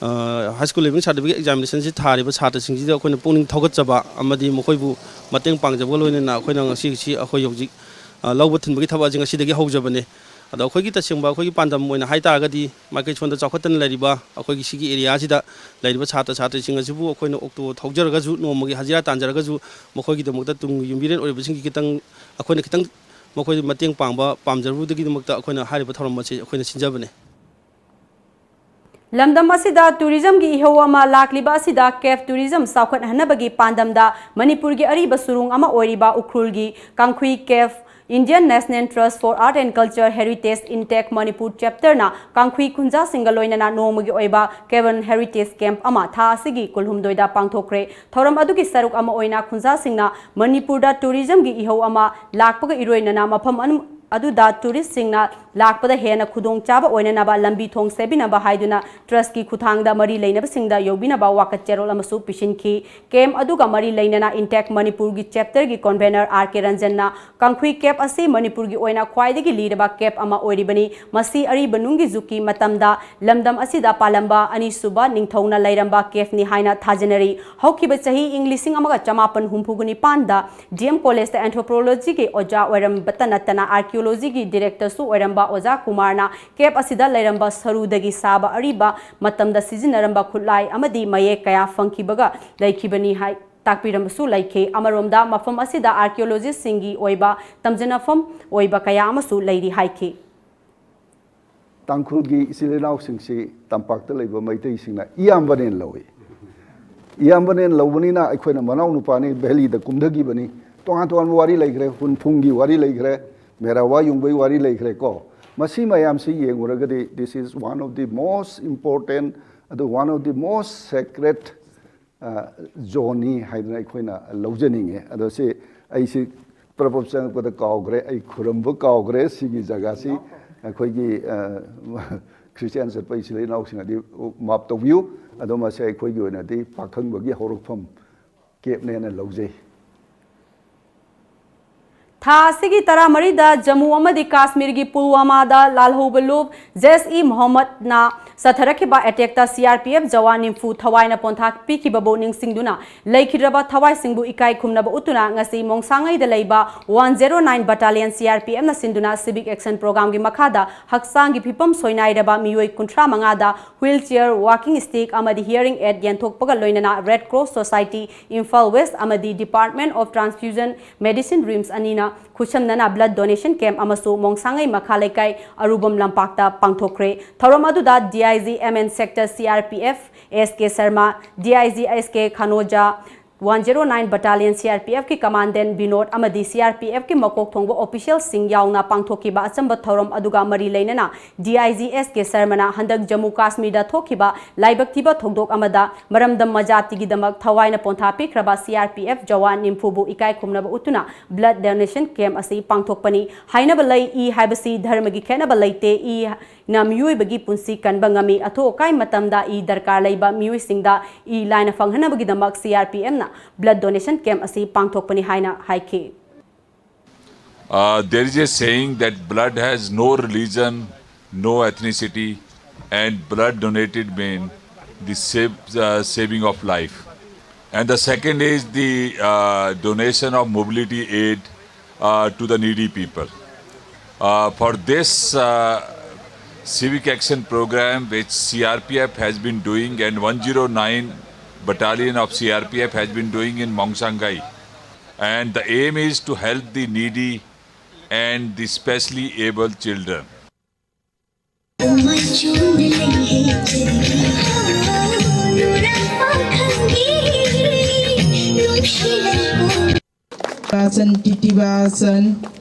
ꯑ, High School Leaving Certificate Examination ꯁꯤ ꯊꯥꯔꯤꯕ ꯁꯥꯇ꯭ꯔꯁꯤꯡꯁꯤꯗ ꯑꯩꯈꯣꯏꯅ ꯄꯨꯛꯅꯤꯡ ꯊꯧꯒꯠꯆꯕ ꯑꯃꯗꯤ ꯃꯈꯣꯏꯕꯨ ꯃꯇꯦꯡ ꯄꯥꯡꯖꯕꯒ ꯂꯣꯏꯅꯅ ꯑꯩꯈꯣꯏꯅ ꯉꯁꯤꯒꯤꯁꯤ ꯑꯩꯈꯣꯏ ꯍꯧꯖꯤꯛ, ꯑ, ꯂꯧꯕ ꯊꯤꯟꯕꯒꯤ ꯊꯕꯛ ꯑꯁꯤ ꯉꯁꯤꯗꯒꯤ ꯍꯧꯖꯕꯅꯦ꯫ ꯑꯗꯣ ꯑꯩꯈꯣꯏꯒꯤ ꯇꯁꯦꯡꯕ ꯑꯩꯈꯣꯏꯒꯤ ꯄꯥꯟꯗꯝ ꯑꯣꯏꯅ ꯍꯥꯏ ꯇꯥꯔꯒꯗꯤ ꯃꯥꯏꯀꯩ ꯁꯣꯝꯗ ꯆꯥꯎꯈꯠꯇꯅ ꯂꯩꯔꯤꯕ ꯑꯩꯈꯣꯏꯒꯤ ꯁꯤꯒꯤ ꯑꯦꯔꯤꯌꯥꯁꯤꯗ ꯂꯩꯔꯤꯕ ꯁꯥꯇ꯭ꯔ ꯁꯥꯇ꯭ꯔꯤꯁꯤꯡ ꯑꯁꯤꯕꯨ ꯑꯩꯈꯣꯏꯅ ꯑꯣꯛꯇꯣ ꯊꯧꯖꯔꯒꯁꯨ, ꯅꯣꯡꯃꯒꯤ ꯍꯖꯤꯔꯥ ꯇꯥꯟꯖꯔꯒꯁꯨ, ꯃꯈꯣꯏꯒꯤꯗꯃꯛꯇ ꯇꯨꯡꯒꯤ ꯌꯨꯝꯕꯤꯔꯦꯟ ꯑꯣꯏꯔꯤꯕꯁꯤꯡꯒꯤ ꯈꯤꯇꯪ, ꯑꯩꯈꯣꯏꯅ ꯈꯤꯇꯪ ꯃꯈꯣꯏꯗ ꯃꯇꯦꯡ ꯄꯥꯡꯕ ꯄꯥꯝꯖꯔꯨꯕꯗꯒꯤꯗꯃꯛꯇ ꯑꯩꯈꯣꯏꯅ ꯍꯥꯏꯔꯤꯕ ꯊꯧꯔꯝ ꯑꯁꯤ ꯑꯩꯈꯣꯏꯅ ꯁꯤꯟꯖꯕꯅꯤ꯫ ꯂꯝꯗꯝ ꯑꯁꯤꯗ ꯇꯨꯔꯤꯖꯝꯒꯤ ꯏꯍꯧ ꯑꯃ ꯂꯥꯛꯂꯤꯕ ꯑꯁꯤꯗ ꯀꯦꯐ ꯇꯨꯔꯤꯖꯝ ꯆꯥꯎꯈꯠꯍꯟꯅꯕꯒꯤ ꯄꯥꯟꯗꯝꯗ ꯃꯅꯤꯄꯨꯔꯒꯤ ꯑꯔꯤꯕ ꯁꯨꯔꯨꯡ ꯑꯃ ꯑꯣꯏꯔꯤꯕ ꯎꯈ꯭ꯔꯨꯜꯒꯤ ꯀꯥꯡꯈꯨꯏ ꯀꯦꯐ Indian National Trust for Art and Culture Heritage Intact Manipur Chapter ꯅ ꯀꯥꯡꯈꯨꯏ ꯈꯨꯟꯖꯥꯁꯤꯡꯒ ꯂꯣꯏꯅꯅ ꯅꯣꯡꯃꯒꯤ ꯑꯣꯏꯕ Cave and Heritage Camp ꯑꯃ ꯊꯥ ꯑꯁꯤꯒꯤ ꯀꯨꯟꯍꯨꯝꯗꯣꯏꯗ ꯄꯥꯡꯊꯣꯛꯈ꯭ꯔꯦ꯫ ꯊꯧꯔꯝ ꯑꯗꯨꯒꯤ ꯁꯔꯨꯛ ꯑꯃ ꯑꯣꯏꯅ ꯈꯨꯟꯖꯥꯁꯤꯡꯅ ꯃꯅꯤꯄꯨꯔꯗ ꯇꯨꯔꯤꯖꯝꯒꯤ ꯏꯍꯧ ꯑꯃ ꯂꯥꯛꯄꯒ ꯏꯔꯣꯏꯅꯅ ꯃꯐꯝ ꯑꯗꯨ ꯑꯗꯨꯗ ꯇꯨꯔꯤꯁꯁꯤꯡꯅ ꯂꯥꯛꯄꯗ ꯍꯦꯟꯅ ꯈꯨꯗꯣꯡꯆꯥꯕ ꯑꯣꯏꯅꯅꯕ ꯂꯝꯕꯤ ꯊꯣꯡ ꯁꯦꯝꯕꯤꯅꯕ ꯍꯥꯏꯗꯨꯅ ꯇ꯭ꯔꯁꯀꯤ ꯈꯨꯠꯊꯥꯡꯗ ꯃꯔꯤ ꯂꯩꯅꯕꯁꯤꯡꯗ ꯌꯧꯕꯤꯅꯕ ꯋꯥꯀꯠ ꯆꯦꯔꯣꯜ ꯑꯃꯁꯨ ꯄꯤꯁꯤꯟꯈꯤ꯫ ꯀꯦꯝꯞ ꯑꯗꯨꯒ ꯃꯔꯤ ꯂꯩꯅꯅ ꯏꯟꯇꯦꯛ ꯃꯅꯤꯄꯨꯔꯒꯤ ꯆꯦꯞꯇꯔꯒꯤ ꯀꯣꯟꯚꯦꯅꯔ ꯑꯥꯔ ꯀꯦ ꯔꯟꯖꯟꯅ ꯀꯥꯡꯈꯨꯏ ꯀꯦꯞ ꯑꯁꯤ ꯃꯅꯤꯄꯨꯔꯒꯤ ꯑꯣꯏꯅ ꯈ꯭ꯋꯥꯏꯗꯒꯤ ꯂꯤꯔꯕ ꯀꯦꯞ ꯑꯃ ꯑꯣꯏꯔꯤꯕꯅꯤ꯫ ꯃꯁꯤ ꯑꯔꯤꯕ ꯅꯨꯡꯒꯤ ꯖꯨꯛꯀꯤ ꯃꯇꯝꯗ ꯂꯝꯗꯝ ꯑꯁꯤꯗ ꯄꯥꯜꯂꯝꯕ ꯑꯅꯤꯁꯨꯕ ꯅꯤꯡꯊꯧꯅ ꯂꯩꯔꯝꯕ ꯀꯦꯞꯅꯤ ꯍꯥꯏꯅ ꯊꯥꯖꯅꯔꯤ꯫ ꯍꯧꯈꯤꯕ ꯆꯍꯤ ꯏꯪ ꯂꯤꯁꯤꯡ ꯑꯃꯒ ꯆꯃꯥꯄꯟ ꯍꯨꯝꯐꯨ ꯅꯤꯄꯥꯟꯗ ꯗꯤ ꯑꯦꯝ ꯀꯣꯂꯦꯖꯇ ꯑꯦꯟꯊ꯭ꯔꯣꯄꯣꯂꯣꯖꯤꯒꯤ ꯑꯣꯖꯥ ꯑꯣꯏꯔꯝꯕꯇ ꯅꯠꯇꯅ ꯑꯥꯔꯀꯤꯑꯣꯂꯣꯖꯤꯒꯤ ꯗꯤꯔꯦꯛꯇꯔꯁꯨ ꯑꯣꯏꯔꯝꯕ ꯑꯣꯖꯥ ꯀꯨꯃꯥꯔꯅ ꯀꯦꯞ ꯑꯁꯤꯗ ꯂꯩꯔꯝꯕ ꯁꯔꯨꯗꯒꯤ ꯁꯥꯕ ꯑꯔꯤꯕ ꯃꯇꯝꯗ ꯁꯤꯖꯤꯟꯅꯔꯝꯕ ꯈꯨꯠꯂꯥꯏ ꯑꯃꯗꯤ ꯃꯌꯦꯛ ꯀꯌꯥ ꯐꯪꯈꯤꯕꯒ ꯂꯩꯈꯤꯕꯅꯤ ꯍꯥꯏ ꯇꯥꯛꯄꯤꯔꯝꯕꯁꯨ ꯂꯩꯈꯤ꯫ ꯑꯃꯔꯣꯝꯗ ꯃꯐꯝ ꯑꯁꯤꯗ ꯑꯥꯔꯀꯤꯑꯣꯂꯣꯖꯤꯁꯁꯤꯡꯒꯤ ꯑꯣꯏꯕ ꯇꯝꯖꯅꯐꯝ ꯑꯣꯏꯕ ꯀꯌꯥ ꯑꯃꯁꯨ ꯂꯩꯔꯤ ꯍꯥꯏꯈꯤ꯫ ꯇꯥꯡꯈꯨꯜꯒꯤ ꯏꯆꯤꯜ ꯏꯅꯥꯎꯁꯤꯡꯁꯤ ꯇꯝꯄꯥꯛꯇ ꯂꯩꯕ ꯃꯩꯇꯩꯁꯤꯡꯅ ꯏꯌꯥꯝꯕꯅꯦꯅ ꯂꯧꯏ꯫ ꯏꯌꯥꯝꯕꯅꯦꯅ ꯂꯧꯕꯅꯤꯅ ꯑꯩꯈꯣꯏꯅ ꯃꯅꯥꯎ ꯅꯨꯄꯥꯅꯤ, ꯚꯦꯂꯤꯗ ꯀꯨꯝꯊꯈꯤꯕꯅꯤ꯫ ꯇꯣꯉꯥꯟ ꯇꯣꯉꯥꯟꯕ ꯋꯥꯔꯤ ꯂꯩꯈ꯭ꯔꯦ, ꯍꯨꯟꯐꯨꯡꯒꯤ ꯋꯥꯔꯤ ꯂꯩꯈ꯭ꯔꯦ, ꯃꯦꯔꯥꯋꯥ ꯌꯨꯡꯕꯒꯤ ꯋꯥꯔꯤ ꯂꯩꯈ꯭ꯔꯦ ꯀꯣ꯫ ꯃꯁꯤ ꯃꯌꯥꯝꯁꯤ ꯌꯦꯡꯉꯨꯔꯒꯗꯤ this is one of the most important, ꯑꯗꯨ one of the most sacred ꯖꯣꯟꯅꯤ ꯍꯥꯏꯗꯅ ꯑꯩꯈꯣꯏꯅ ꯂꯧꯖꯅꯤꯡꯉꯦ꯫ ꯑꯗꯣ ꯁꯤ ꯑꯩꯁꯤ ꯄ꯭ꯔꯄꯣꯞ ꯆꯪꯉꯛꯄꯗ ꯀꯥꯎꯈ꯭ꯔꯦ, ꯑꯩ ꯈꯨꯔꯨꯝꯕ ꯀꯥꯎꯈ꯭ꯔꯦ꯫ ꯁꯤꯒꯤ ꯖꯒꯥꯁꯤ ꯑꯩꯈꯣꯏꯒꯤ ꯈ꯭ꯔꯤꯁꯇꯤꯌꯥꯟ ꯆꯠꯄ ꯏꯆꯤꯜ ꯏꯅꯥꯎꯁꯤꯡꯅꯗꯤ ꯃꯥꯞ ꯇꯧꯕꯤꯌꯨ꯫ ꯑꯗꯣ ꯃꯁꯤ ꯑꯩꯈꯣꯏꯒꯤ ꯑꯣꯏꯅꯗꯤ ꯄꯥꯈꯪꯕꯒꯤ ꯍꯧꯔꯛꯐꯝ ꯀꯦꯞꯅꯦꯅ ꯂꯧꯖꯩ꯫ ꯊꯥ ꯑꯁꯤꯒꯤ ꯇꯔꯥꯃꯔꯤꯗ ꯖꯝꯃꯨ ꯑꯃꯗꯤ ꯀꯥꯁꯃꯤꯔꯒꯤ ꯄꯨꯜꯋꯥꯃꯥꯗ ꯂꯥꯜꯍꯧꯕ ꯂꯨꯞ ꯖꯦꯁ ꯏ ꯃꯣꯍꯝꯃꯗꯅ ꯆꯠꯊꯔꯛꯈꯤꯕ ꯑꯦꯇꯦꯛꯇ ꯁꯤ ꯑꯥꯔ ꯄꯤ ꯑꯦꯐ ꯖꯋꯥꯟ ꯅꯤꯐꯨ ꯊꯋꯥꯏꯅ ꯄꯣꯟꯊꯥ ꯄꯤꯈꯤꯕꯕꯨ ꯅꯤꯡꯁꯤꯡꯗꯨꯅ ꯂꯩꯈꯤꯗ꯭ꯔꯕ ꯊꯋꯥꯏꯁꯤꯡꯕꯨ ꯏꯀꯥꯏ ꯈꯨꯝꯅꯕ ꯎꯠꯇꯨꯅ ꯉꯁꯤ ꯃꯣꯡꯁꯥꯡꯉꯩꯗ ꯂꯩꯕ one zero nine battalion C R P ꯑꯦꯐꯅ ꯁꯤꯟꯗꯨꯅ ꯁꯤꯚꯤꯛ ꯑꯦꯛꯁꯟ ꯄ꯭ꯔꯣꯒ꯭ꯔꯥꯝꯒꯤ ꯃꯈꯥꯗ ꯍꯛꯆꯥꯡꯒꯤ ꯐꯤꯕꯝ ꯁꯣꯏꯅꯥꯏꯔꯕ ꯃꯤꯑꯣꯏ ꯀꯨꯟꯊ꯭ꯔꯥ ꯃꯉꯥꯗ ꯍ꯭ꯋꯤꯜ ꯆꯤꯌꯔ, ꯋꯥꯀꯤꯡ ꯁ꯭ꯇꯤꯛ ꯑꯃꯗꯤ ꯍꯤꯌꯔꯤꯡ ꯑꯦꯗ ꯌꯦꯟꯊꯣꯛꯄꯒ ꯂꯣꯏꯅꯅ Red Cross society, Imphal west ꯑꯃꯗꯤ department of transfusion medicine RIMS ꯑꯅꯤꯅ ꯈꯨꯠꯁꯝꯅꯅ ꯕ꯭ꯂꯗ ꯗꯣꯅꯦꯁꯟ ꯀꯦꯝꯞ ꯑꯃꯁꯨ ꯃꯣꯡꯁꯥꯡꯉꯩ ꯃꯈꯥ ꯂꯩꯀꯥꯏ ꯑꯔꯨꯕꯝ ꯂꯝꯄꯥꯛꯇ ꯄꯥꯡꯊꯣꯛꯈ꯭ꯔꯦ꯫ ꯊꯧꯔꯝ ꯑꯗꯨꯗ D I G M N sector C R P F S K Sharma, D I G S K Khanuja, one zero nine battalion C R P ꯑꯦꯐꯀꯤ commandant Vinod ꯑꯃꯗꯤ ꯁꯤ ꯑꯥꯔ ꯄꯤ ꯑꯦꯐꯀꯤ ꯃꯀꯣꯛ ꯊꯣꯡꯕ ꯑꯣꯐꯤꯁꯤꯌꯦꯜꯁꯤꯡ ꯌꯥꯎꯅ ꯄꯥꯡꯊꯣꯛꯈꯤꯕ ꯑꯆꯝꯕ ꯊꯧꯔꯝ ꯑꯗꯨꯒ ꯃꯔꯤ ꯂꯩꯅꯅ ꯗꯤ ꯑꯥꯏ ꯖꯤ ꯑꯦꯁ ꯀꯦ ꯁꯔꯃꯅ ꯍꯟꯗꯛ ꯖꯝꯃꯨ ꯀꯥꯁꯃꯤꯔꯗ ꯊꯣꯛꯈꯤꯕ ꯂꯥꯏꯕꯛ ꯊꯤꯕ ꯊꯧꯗꯣꯛ ꯑꯃꯗ ꯃꯔꯝꯗꯝ ꯃꯖꯥꯇꯤꯒꯤꯗꯃꯛ ꯊꯋꯥꯏꯅ ꯄꯣꯟꯊꯥ ꯄꯤꯈ꯭ꯔꯕ ꯁꯤ ꯑꯥꯔ ꯄꯤ ꯑꯦꯐ ꯖꯋꯥꯟ ꯅꯤꯝꯐꯨꯕꯨ ꯏꯀꯥꯏ ꯈꯨꯝꯅꯕ ꯎꯠꯇꯨꯅ ꯕ꯭ꯂꯗ ꯗꯣꯅꯦꯁꯟ ꯀꯦꯝꯞ ꯑꯁꯤ ꯄꯥꯡꯊꯣꯛꯄꯅꯤ꯫ ꯍꯥꯏꯅꯕ ꯂꯩ, ꯏ ꯍꯥꯏꯕꯁꯤ ꯙꯔꯃꯒꯤ ꯈꯦꯠꯅꯕ ꯂꯩꯇꯦ꯫ ꯏ ꯅ ꯃꯤꯑꯣꯏꯕꯒꯤ ꯄꯨꯟꯁꯤ ꯀꯟꯕ ꯉꯝꯃꯤ꯫ ꯑꯊꯨ ꯑꯀꯥꯏ ꯃꯇꯝꯗ ꯏ ꯗꯔꯀꯥꯔ ꯂꯩꯕ ꯃꯤꯑꯣꯏꯁꯤꯡꯗ ꯏ ꯂꯥꯏꯅ ꯐꯪꯍꯟꯅꯕꯒꯤꯗꯃꯛ ꯁꯤ ꯑꯥꯔ ꯄꯤ ꯑꯦꯐꯅ ꯕ꯭ꯂꯗ ꯗꯣꯅꯦꯁꯟ ꯀꯦꯝꯞ ꯑꯁꯤ ꯄꯥꯡꯊꯣꯛꯄꯅꯤ ꯍꯥꯏꯅ ꯍꯥꯏꯈꯤ꯫ Uh, there is a saying that blood has no religion, no ethnicity, and blood donated mean the save, uh, saving of life. And the second is the uh, donation of mobility aid uh, to the needy people. Uh, for this uh, civic action program, which C R P F has been doing and one zero nine Battalion of C R P F has been doing in Mongsangai, and the aim is to help the needy and the specially able children. ꯁꯟ ꯇꯤꯇꯤ ꯕꯥꯁꯟ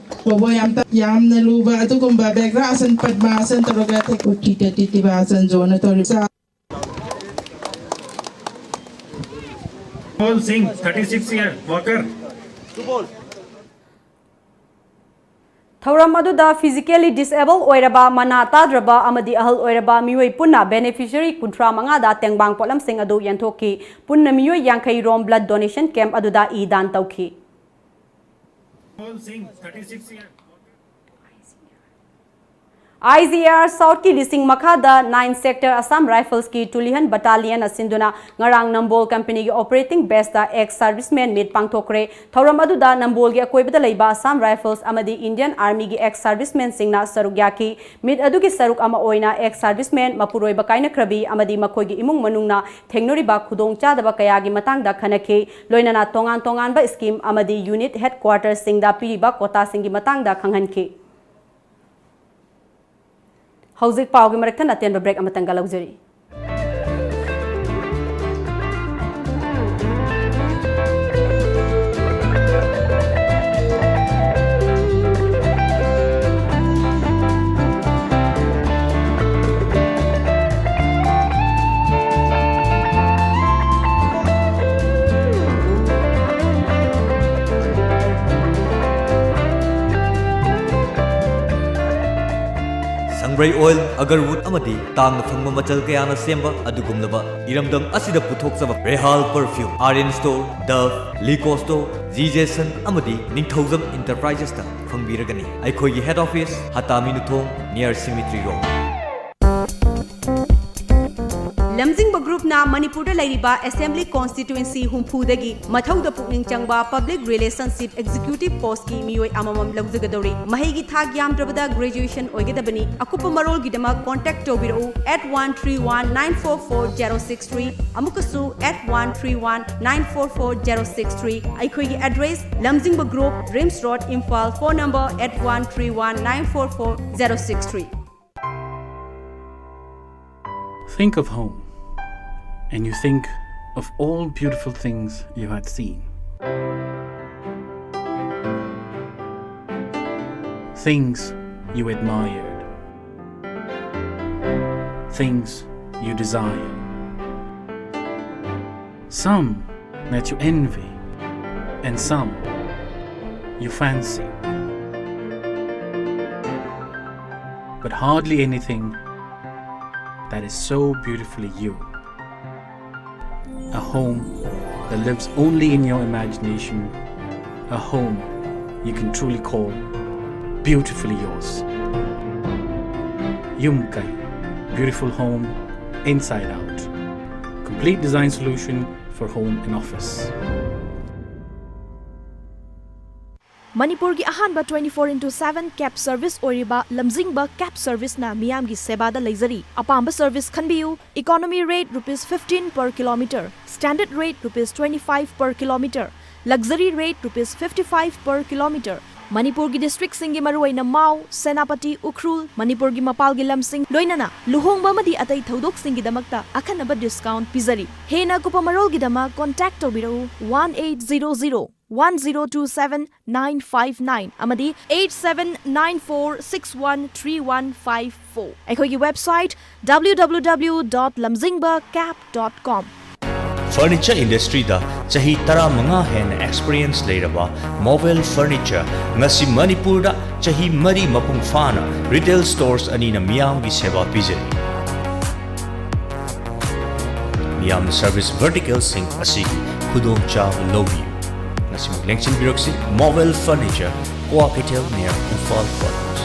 ꯕꯣꯕꯣ ꯌꯥꯝ ꯇ- ꯌꯥꯝꯅ ꯂꯨꯕ ꯑꯗꯨꯒꯨꯝꯕ ꯕꯦꯒ꯭ꯔꯥꯁꯟ ꯄꯗꯃꯥꯁꯟ ꯇꯧꯔꯒ ꯊꯦꯛ ꯎꯇꯤꯇ ꯇꯤꯇꯤ ꯕꯥꯁꯟ ꯖꯣꯅ ꯇꯧꯔꯤꯕ Paul Singh, thirty-six year, worker. ꯊꯧꯔꯝ ꯑꯗꯨꯗ physically disabled ꯑꯣꯏꯔꯕ, ꯃꯅꯥ ꯇꯥꯗ꯭ꯔꯕ ꯑꯃꯗꯤ ꯑꯍꯜ ꯑꯣꯏꯔꯕ ꯃꯤꯑꯣꯏ ꯄꯨꯟꯅ beneficiary ꯀꯨꯟꯊ꯭ꯔꯥ ꯃꯉꯥꯗ ꯇꯦꯡꯕꯥꯡ ꯄꯣꯠꯂꯝꯁꯤꯡ ꯑꯗꯨ ꯌꯦꯟꯊꯣꯛꯈꯤ꯫ ꯄꯨꯟꯅ ꯃꯤꯑꯣꯏ ꯌꯥꯡꯈꯩ ꯔꯣꯝ blood donation camp ꯑꯗꯨꯗ ꯏ ꯗꯥꯟ ꯇꯧꯈꯤ꯫ Paul Singh, thirty-six year. IGAR South ꯀꯤ ꯂꯤꯁꯤꯡ ꯃꯈꯥꯗ nine sector Assam Rifles ꯀꯤ ꯇꯨꯂꯤꯍꯟ battalion ꯅ ꯁꯤꯟꯗꯨꯅ ꯉꯔꯥꯡ ꯅꯝꯕꯣꯜ company ꯒꯤ operating base ꯇ ex serviceman meet ꯄꯥꯡꯊꯣꯛꯈ꯭ꯔꯦ꯫ ꯊꯧꯔꯝ ꯑꯗꯨꯗ ꯅꯝꯕꯣꯜꯒꯤ ꯑꯀꯣꯏꯕꯗ ꯂꯩꯕ Assam Rifles ꯑꯃꯗꯤ Indian Army ꯒꯤ ex serviceman ꯁꯤꯡꯅ ꯁꯔꯨꯛ ꯌꯥꯈꯤ꯫ Meet ꯑꯗꯨꯒꯤ ꯁꯔꯨꯛ ꯑꯃ ꯑꯣꯏꯅ ex serviceman ꯃꯄꯨꯔꯣꯏꯕ ꯀꯥꯏꯅꯈ꯭ꯔꯕꯤ ꯑꯃꯗꯤ ꯃꯈꯣꯏꯒꯤ ꯏꯃꯨꯡ ꯃꯅꯨꯡꯅ ꯊꯦꯡꯅꯔꯤꯕ ꯈꯨꯗꯣꯡꯆꯥꯗꯕ ꯀꯌꯥꯒꯤ ꯃꯇꯥꯡꯗ ꯈꯟꯅꯈꯤ꯫ ꯂꯣꯏꯅꯅ ꯇꯣꯉꯥꯟ ꯇꯣꯉꯥꯟꯕ scheme ꯑꯃꯗꯤ unit headquarters ꯁꯤꯡꯗ ꯄꯤꯔꯤꯕ quota ꯁꯤꯡꯒꯤ ꯃꯇꯥꯡꯗ ꯈꯪꯍꯟꯈꯤ꯫ ꯍꯧꯖꯤꯛ ꯄꯥꯎꯒꯤ ꯃꯔꯛ ꯊꯠꯅ ꯑꯇꯦꯟꯕ break ꯑꯃꯇꯪꯒ ꯂꯧꯖꯔꯤ꯫ ꯁꯪꯕ꯭ꯔꯩ oil, agarwood ꯑꯃꯗꯤ ꯇꯥꯡꯅ ꯐꯪꯕ ꯃꯆꯜ ꯀꯌꯥꯅ ꯁꯦꯝꯕ ꯑꯗꯨꯒꯨꯝꯂꯕ ꯏꯔꯝꯗꯝ ꯑꯁꯤꯗ ꯄꯨꯊꯣꯛꯆꯕ Rehal Perfume, Aryan Store, Dove, Lico Store, G J Sun ꯑꯃꯗꯤ ꯅꯤꯡꯊꯧꯖꯝ Enterprises ꯇ ꯐꯪꯕꯤꯔꯒꯅꯤ꯫ ꯑꯩꯈꯣꯏꯒꯤ head office ꯍꯇꯥ ꯃꯤꯅꯨꯊꯣꯡ, near Cemetery Road꯫ ꯂꯝꯖꯤꯡꯕ group ꯅ ꯃꯅꯤꯄꯨꯔꯗ ꯂꯩꯔꯤꯕ assembly constituency ꯍꯨꯝꯐꯨꯗꯒꯤ ꯃꯊꯧꯗ ꯄꯨꯛꯅꯤꯡ ꯆꯪꯕ public relationship executive post ꯀꯤ ꯃꯤꯑꯣꯏ ꯑꯃꯃꯝ ꯂꯧꯖꯒꯗꯧꯔꯤ꯫ ꯃꯍꯩꯒꯤ ꯊꯥꯛ ꯌꯥꯝꯗ꯭ꯔꯕꯗ graduation ꯑꯣꯏꯒꯗꯕꯅꯤ꯫ ꯑꯀꯨꯞꯄ ꯃꯔꯣꯜꯒꯤꯗꯃꯛ contact ꯇꯧꯕꯤꯔꯛꯎ at one three one nine four four zero six three, ꯑꯃꯨꯛꯀꯁꯨ at one three one nine four four zero six three꯫ ꯑꯩꯈꯣꯏꯒꯤ address, ꯂꯝꯖꯤꯡꯕ group, RIMS Road, Imphal, phone number at one three one nine four four zero six three꯫ Think of home, and you think of all beautiful things you had seen. Things you admired. Things you desired. Some that you envy, and some you fancy, but hardly anything that is so beautifully you. A home that lives only in your imagination, a home you can truly call beautifully yours. Yumkai, beautiful home inside out. Complete design solution for home and office. ꯃꯅꯤꯄꯨꯔꯒꯤ ꯑꯍꯥꯟꯕ twenty four into seven cab service ꯑꯣꯏꯔꯤꯕ ꯂꯝꯖꯤꯡꯕ cab serviceꯅ ꯃꯤꯌꯥꯝꯒꯤ ꯁꯦꯕꯥꯗ ꯂꯩꯖꯔꯤ꯫ ꯑꯄꯥꯝꯕ service ꯈꯟꯕꯤꯌꯨ꯫ Economy rate rupees fifteen per kilometer, standard rate rupees twenty five per kilometer, luxury rate rupees fifty five per kilometer꯫ ꯃꯅꯤꯄꯨꯔꯒꯤ districtꯁꯤꯡꯒꯤ ꯃꯔꯨꯑꯣꯏꯅ ꯃꯥꯎ, ꯁꯦꯅꯥꯄꯇꯤ, ꯎꯈ꯭ꯔꯨꯜ, ꯃꯅꯤꯄꯨꯔꯒꯤ ꯃꯄꯥꯜꯒꯤ ꯂꯝꯁꯤꯡ, ꯂꯣꯏꯅꯅ ꯂꯨꯍꯣꯡꯕ ꯑꯃꯗꯤ ꯑꯇꯩ ꯊꯧꯗꯣꯛꯁꯤꯡꯒꯤꯗꯃꯛꯇ ꯑꯈꯟꯅꯕ discount ꯄꯤꯖꯔꯤ꯫ ꯍꯦꯟꯅ ꯑꯀꯨꯞꯄ ꯃꯔꯣꯜꯒꯤꯗꯃꯛ contact ꯇꯧꯕꯤꯔꯛꯎ one eight zero zero one zero two seven nine five nine ꯑꯃꯗꯤ eight seven nine four six one three one five four꯫ ꯑꯩꯈꯣꯏꯒꯤ website W W W dot lamzingba cab dot com꯫ Furniture industryꯗ ꯆꯍꯤ ꯇꯔꯥꯃꯉꯥ ꯍꯦꯟꯅ experience ꯂꯩꯔꯕ Movel Furniture ꯉꯁꯤ ꯃꯅꯤꯄꯨꯔꯗ ꯆꯍꯤ ꯃꯔꯤ ꯃꯄꯨꯡ ꯐꯥꯅ retail stores ꯑꯅꯤꯅ ꯃꯤꯌꯥꯝꯒꯤ ꯁꯦꯕꯥ ꯄꯤꯖꯔꯤ꯫ ꯃꯤꯌꯥꯝꯅ service verticalꯁꯤꯡ ꯑꯁꯤꯒꯤ ꯈꯨꯗꯣꯡꯆꯥꯕ ꯂꯧꯕꯤꯌꯨ꯫ ꯉꯁꯤꯃꯛ ꯂꯦꯡꯁꯤꯟꯕꯤꯔꯛꯁꯤ Movel Furniture, Kwakeithel near Imphal Quarters꯫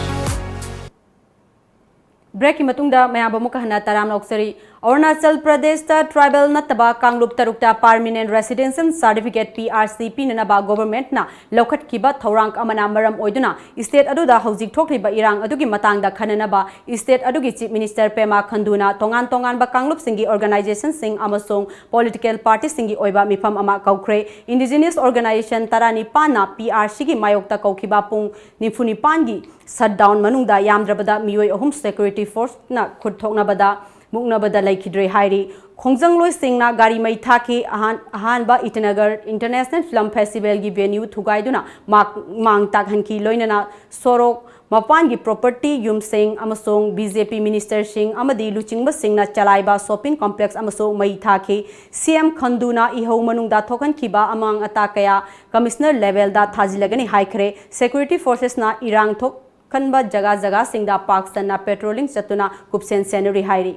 Breakꯀꯤ ꯃꯇꯨꯡꯗ ꯃꯌꯥꯝꯕꯨ ꯑꯃꯨꯛꯀ ꯍꯟꯅ ꯇꯔꯥꯝꯅ ꯑꯣꯛꯆꯔꯤ꯫ ꯑꯔꯨꯅꯥꯆꯜ ꯄ꯭ꯔꯗꯦꯁꯇ tribal ꯅꯠꯇꯕ ꯀꯥꯡꯂꯨꯞ ꯇꯔꯨꯛꯇ permanent residential certificate P R C ꯄꯤꯅꯅꯕ governmentꯅ ꯂꯧꯈꯠꯈꯤꯕ ꯊꯧꯔꯥꯡ ꯑꯃꯅ ꯃꯔꯝ ꯑꯣꯏꯗꯨꯅ state ꯑꯗꯨꯗ ꯍꯧꯖꯤꯛ ꯊꯣꯛꯂꯤꯕ ꯏꯔꯥꯡ ꯑꯗꯨꯒꯤ ꯃꯇꯥꯡꯗ ꯈꯟꯅꯅꯕ state ꯑꯗꯨꯒꯤ Chief Minister Pema ꯈꯟꯗꯨꯅ ꯇꯣꯉꯥꯟ ꯇꯣꯉꯥꯟꯕ ꯀꯥꯡꯂꯨꯞꯁꯤꯡꯒꯤ organizationꯁꯤꯡ ꯑꯃꯁꯨꯡ political partyꯁꯤꯡꯒꯤ ꯑꯣꯏꯕ ꯃꯤꯐꯝ ꯑꯃ ꯀꯧꯈ꯭ꯔꯦ꯫ Indigenous organization ꯇꯔꯥꯅꯤꯄꯥꯟꯅ P R Cꯒꯤ ꯃꯥꯌꯣꯛꯇ ꯀꯧꯈꯤꯕ ꯄꯨꯡ ꯅꯤꯐꯨ ꯅꯤꯄꯥꯟꯒꯤ shutdown ꯃꯅꯨꯡꯗ ꯌꯥꯝꯗ꯭ꯔꯕꯗ ꯃꯤꯑꯣꯏ ꯑꯍꯨꯝ security forceꯅ ꯈꯨꯠ ꯊꯣꯛꯅꯕꯗ ꯃꯨꯛꯅꯕꯗ ꯂꯩꯈꯤꯗ꯭ꯔꯦ ꯍꯥꯏꯔꯤ꯫ ꯈꯣꯡꯖꯪꯂꯣꯏꯁꯤꯡꯅ ꯒꯥꯔꯤ ꯃꯩ ꯊꯥꯈꯤ꯫ ꯑꯍꯥꯟ-, ꯑꯍꯥꯟꯕ ꯏꯇꯥꯅꯒꯔ ꯏꯟꯇꯔꯅꯦꯁꯅꯦꯜ ꯐꯤꯂꯝ ꯐꯦꯁꯇꯤꯚꯦꯜꯒꯤ ꯚꯦꯅ꯭ꯌꯨ ꯊꯨꯒꯥꯏꯗꯨꯅ ꯃꯥꯛ-, ꯃꯥꯡ ꯇꯥꯛꯍꯟꯈꯤ꯫ ꯂꯣꯏꯅꯅ ꯁꯣꯔꯣꯛ ꯃꯄꯥꯟꯒꯤ ꯄ꯭ꯔꯣꯄꯔꯇꯤ, ꯌꯨꯝꯁꯤꯡ ꯑꯃꯁꯨꯡ ꯕꯤ ꯖꯦ ꯄꯤ ꯃꯤꯅꯤꯁꯇꯔꯁꯤꯡ ꯑꯃꯗꯤ ꯂꯨꯆꯤꯡꯕꯁꯤꯡꯅ ꯆꯂꯥꯏꯕ ꯁꯣꯞꯄꯤꯡ ꯀꯣꯝꯄ꯭ꯂꯦꯛꯁ ꯑꯃꯁꯨ ꯃꯩ ꯊꯥꯈꯤ꯫ ꯁꯤ ꯑꯦꯝ ꯈꯟꯗꯨꯅ ꯏꯍꯧ ꯃꯅꯨꯡꯗ ꯊꯣꯛꯍꯟꯈꯤꯕ ꯑꯃꯥꯡ ꯑꯇꯥ ꯀꯌꯥ ꯀꯃꯤꯁꯅꯔ ꯂꯦꯚꯦꯜꯗ ꯊꯥꯖꯤꯜꯂꯒꯅꯤ ꯍꯥꯏꯈ꯭ꯔꯦ꯫ ꯁꯦꯀ꯭ꯌꯨꯔꯤꯇꯤ ꯐꯣꯔꯁꯦꯁꯅ ꯏꯔꯥꯡ ꯊꯣꯛꯍꯟꯕ ꯖꯒꯥ ꯖꯒꯥꯁꯤꯡꯗ ꯄꯥꯛ ꯁꯟꯅ ꯄꯦꯇ꯭ꯔꯣꯂꯤꯡ ꯆꯠꯇꯨꯅ ꯀꯨꯞꯁꯦꯟ ꯁꯦꯟꯅꯔꯤ ꯍꯥꯏꯔꯤ꯫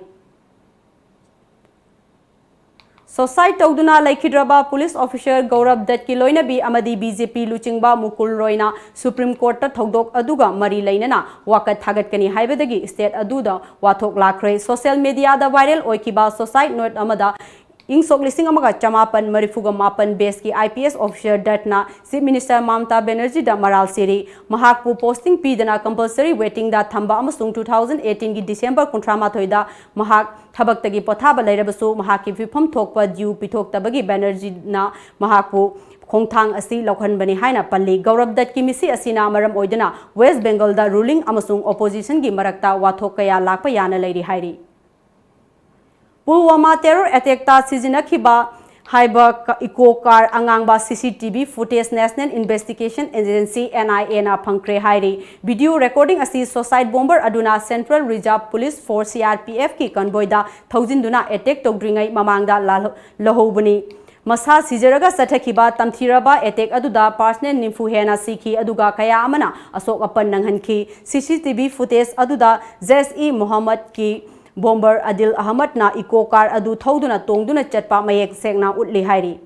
ꯁꯨꯁꯥꯏꯗ ꯇꯧꯗꯨꯅ ꯂꯩꯈꯤꯗ꯭ꯔꯕ ꯄꯨꯂꯤꯁ ꯑꯣꯐꯤꯁꯔ ꯒꯧꯔꯕ ꯗꯠꯀꯤ ꯂꯣꯏꯅꯕꯤ ꯑꯃꯗꯤ ꯕꯤ ꯖꯦ ꯄꯤ ꯂꯨꯆꯤꯡꯕ ꯃꯨꯀꯨꯜ ꯔꯣꯏꯅ ꯁꯨꯄ꯭ꯔꯤꯝ ꯀꯣꯔꯠꯇ ꯊꯧꯗꯣꯛ ꯑꯗꯨꯒ ꯃꯔꯤ ꯂꯩꯅꯅ ꯋꯥꯀꯠ ꯊꯥꯒꯠꯀꯅꯤ ꯍꯥꯏꯕꯗꯒꯤ ꯁ꯭ꯇꯦꯠ ꯑꯗꯨꯗ ꯋꯥꯊꯣꯛ ꯂꯥꯛꯈ꯭ꯔꯦ꯫ ꯁꯣꯁꯤꯌꯦꯜ ꯃꯤꯗꯤꯌꯥꯗ ꯚꯥꯏꯔꯦꯜ ꯑꯣꯏꯈꯤꯕ ꯁꯨꯁꯥꯏꯗ ꯅꯣꯠ ꯑꯃꯗ ꯏꯪ ꯁꯣꯛ ꯂꯤꯁꯤꯡ ꯑꯃꯒ ꯆꯃꯥꯄꯟ ꯃꯔꯤꯐꯨꯒ ꯃꯥꯄꯟ ꯕꯦꯁꯀꯤ ꯑꯥꯏ ꯄꯤ ꯑꯦꯁ ꯑꯣꯐꯤꯁꯔ ꯗꯠꯅ ꯆꯤꯐ ꯃꯤꯅꯤꯁꯇꯔ ꯃꯃꯇꯥ ꯕꯦꯅꯔꯖꯤꯗ ꯃꯔꯥꯜ ꯁꯤꯔꯤ꯫ ꯃꯍꯥꯛꯄꯨ ꯄꯣꯁꯇꯤꯡ ꯄꯤꯗꯅ ꯀꯝꯄꯜꯁꯔꯤ ꯋꯦꯇꯤꯡꯗ ꯊꯝꯕ ꯑꯃꯁꯨꯡ ꯇꯨ ꯊꯥꯎꯖꯟ ꯑꯩꯠꯇꯤꯟꯒꯤ ꯗꯤꯁꯦꯝꯕꯔ ꯀꯨꯟꯊ꯭ꯔꯥ ꯃꯥꯊꯣꯏꯗ ꯃꯍꯥꯛ ꯊꯕꯛꯇꯒꯤ ꯄꯣꯊꯥꯕ ꯂꯩꯔꯕꯁꯨ ꯃꯍꯥꯛꯀꯤ ꯐꯤꯐꯝ ꯊꯣꯛꯄ ꯗ꯭ꯌꯨ ꯄꯤꯊꯣꯛꯇꯕꯒꯤ ꯕꯦꯅꯔꯖꯤꯅ ꯃꯍꯥꯛꯄꯨ ꯈꯣꯡꯊꯥꯡ ꯑꯁꯤ ꯂꯧꯍꯟꯕꯅꯤ ꯍꯥꯏꯅ ꯄꯜꯂꯤ꯫ ꯒꯧꯔꯕ ꯗꯠꯀꯤ ꯃꯤꯁꯤ ꯑꯁꯤꯅ ꯃꯔꯝ ꯑꯣꯏꯗꯨꯅ ꯋꯦꯁ ꯕꯦꯡꯒꯜꯗ ꯔꯨꯂꯤꯡ ꯑꯃꯁꯨꯡ ꯑꯣꯄꯣꯖꯤꯁꯟꯒꯤ ꯃꯔꯛꯇ ꯋꯥꯊꯣꯛ ꯀꯌꯥ ꯂꯥꯛꯄ ꯌꯥꯅ ꯂꯩꯔꯤ ꯍꯥꯏꯔꯤ꯫ ꯄꯨꯜꯋꯥꯃꯥ ꯇꯦꯔꯣꯔ ꯑꯦꯇꯦꯛꯇ ꯁꯤꯖꯤꯟꯅꯈꯤꯕ ꯍꯥꯏꯕ ꯀ-, ꯏꯀꯣ ꯀꯥꯔ ꯑꯉꯥꯡꯕ C C T V footage national investigation agency, N I ꯑꯦꯅ ꯐꯪꯈ꯭ꯔꯦ ꯍꯥꯏꯔꯤ꯫ ꯚꯤꯗꯤꯑꯣ ꯔꯦꯀꯣꯔꯗꯤꯡ ꯑꯁꯤ ꯁꯨꯁꯥꯏꯗ ꯕꯣꯝꯕꯔ ꯑꯗꯨꯅ central reserve police force, C R P ꯑꯦꯐꯀꯤ ꯀꯟꯚꯣꯏꯗ ꯊꯧꯖꯤꯟꯗꯨꯅ ꯑꯦꯇꯦꯛ ꯇꯧꯗ꯭ꯔꯤꯉꯩ ꯃꯃꯥꯡꯗ ꯂꯥꯜꯍꯧ-, ꯂꯧꯍꯧꯕꯅꯤ꯫ ꯃꯁꯥ ꯁꯤꯖꯔꯒ ꯆꯠꯊꯈꯤꯕ ꯇꯝꯊꯤꯔꯕ ꯑꯦꯇꯦꯛ ꯑꯗꯨꯗ ꯄꯥꯔꯁꯅꯦꯜ ꯅꯤꯐꯨ ꯍꯦꯟꯅ ꯁꯤꯈꯤ, ꯑꯗꯨꯒ ꯀꯌꯥ ꯑꯃꯅ ꯑꯁꯣꯛ ꯑꯄꯟ ꯅꯪꯍꯟꯈꯤ꯫ ꯁꯤ ꯁꯤ ꯇꯤ ꯚꯤ ꯐꯨꯇꯦꯖ ꯑꯗꯨꯗ ꯖꯩꯁ ꯏ ꯃꯣꯍꯝꯃꯗꯀꯤ ꯕꯣꯝꯕꯔ ꯑꯗꯤꯜ ꯑꯍꯃꯗꯅ ꯏꯀꯣ ꯀꯥꯔ ꯑꯗꯨ ꯊꯧꯗꯨꯅ ꯇꯣꯡꯗꯨꯅ ꯆꯠꯄ ꯃꯌꯦꯛ ꯁꯦꯡꯅ ꯎꯠꯂꯤ ꯍꯥꯏꯔꯤ꯫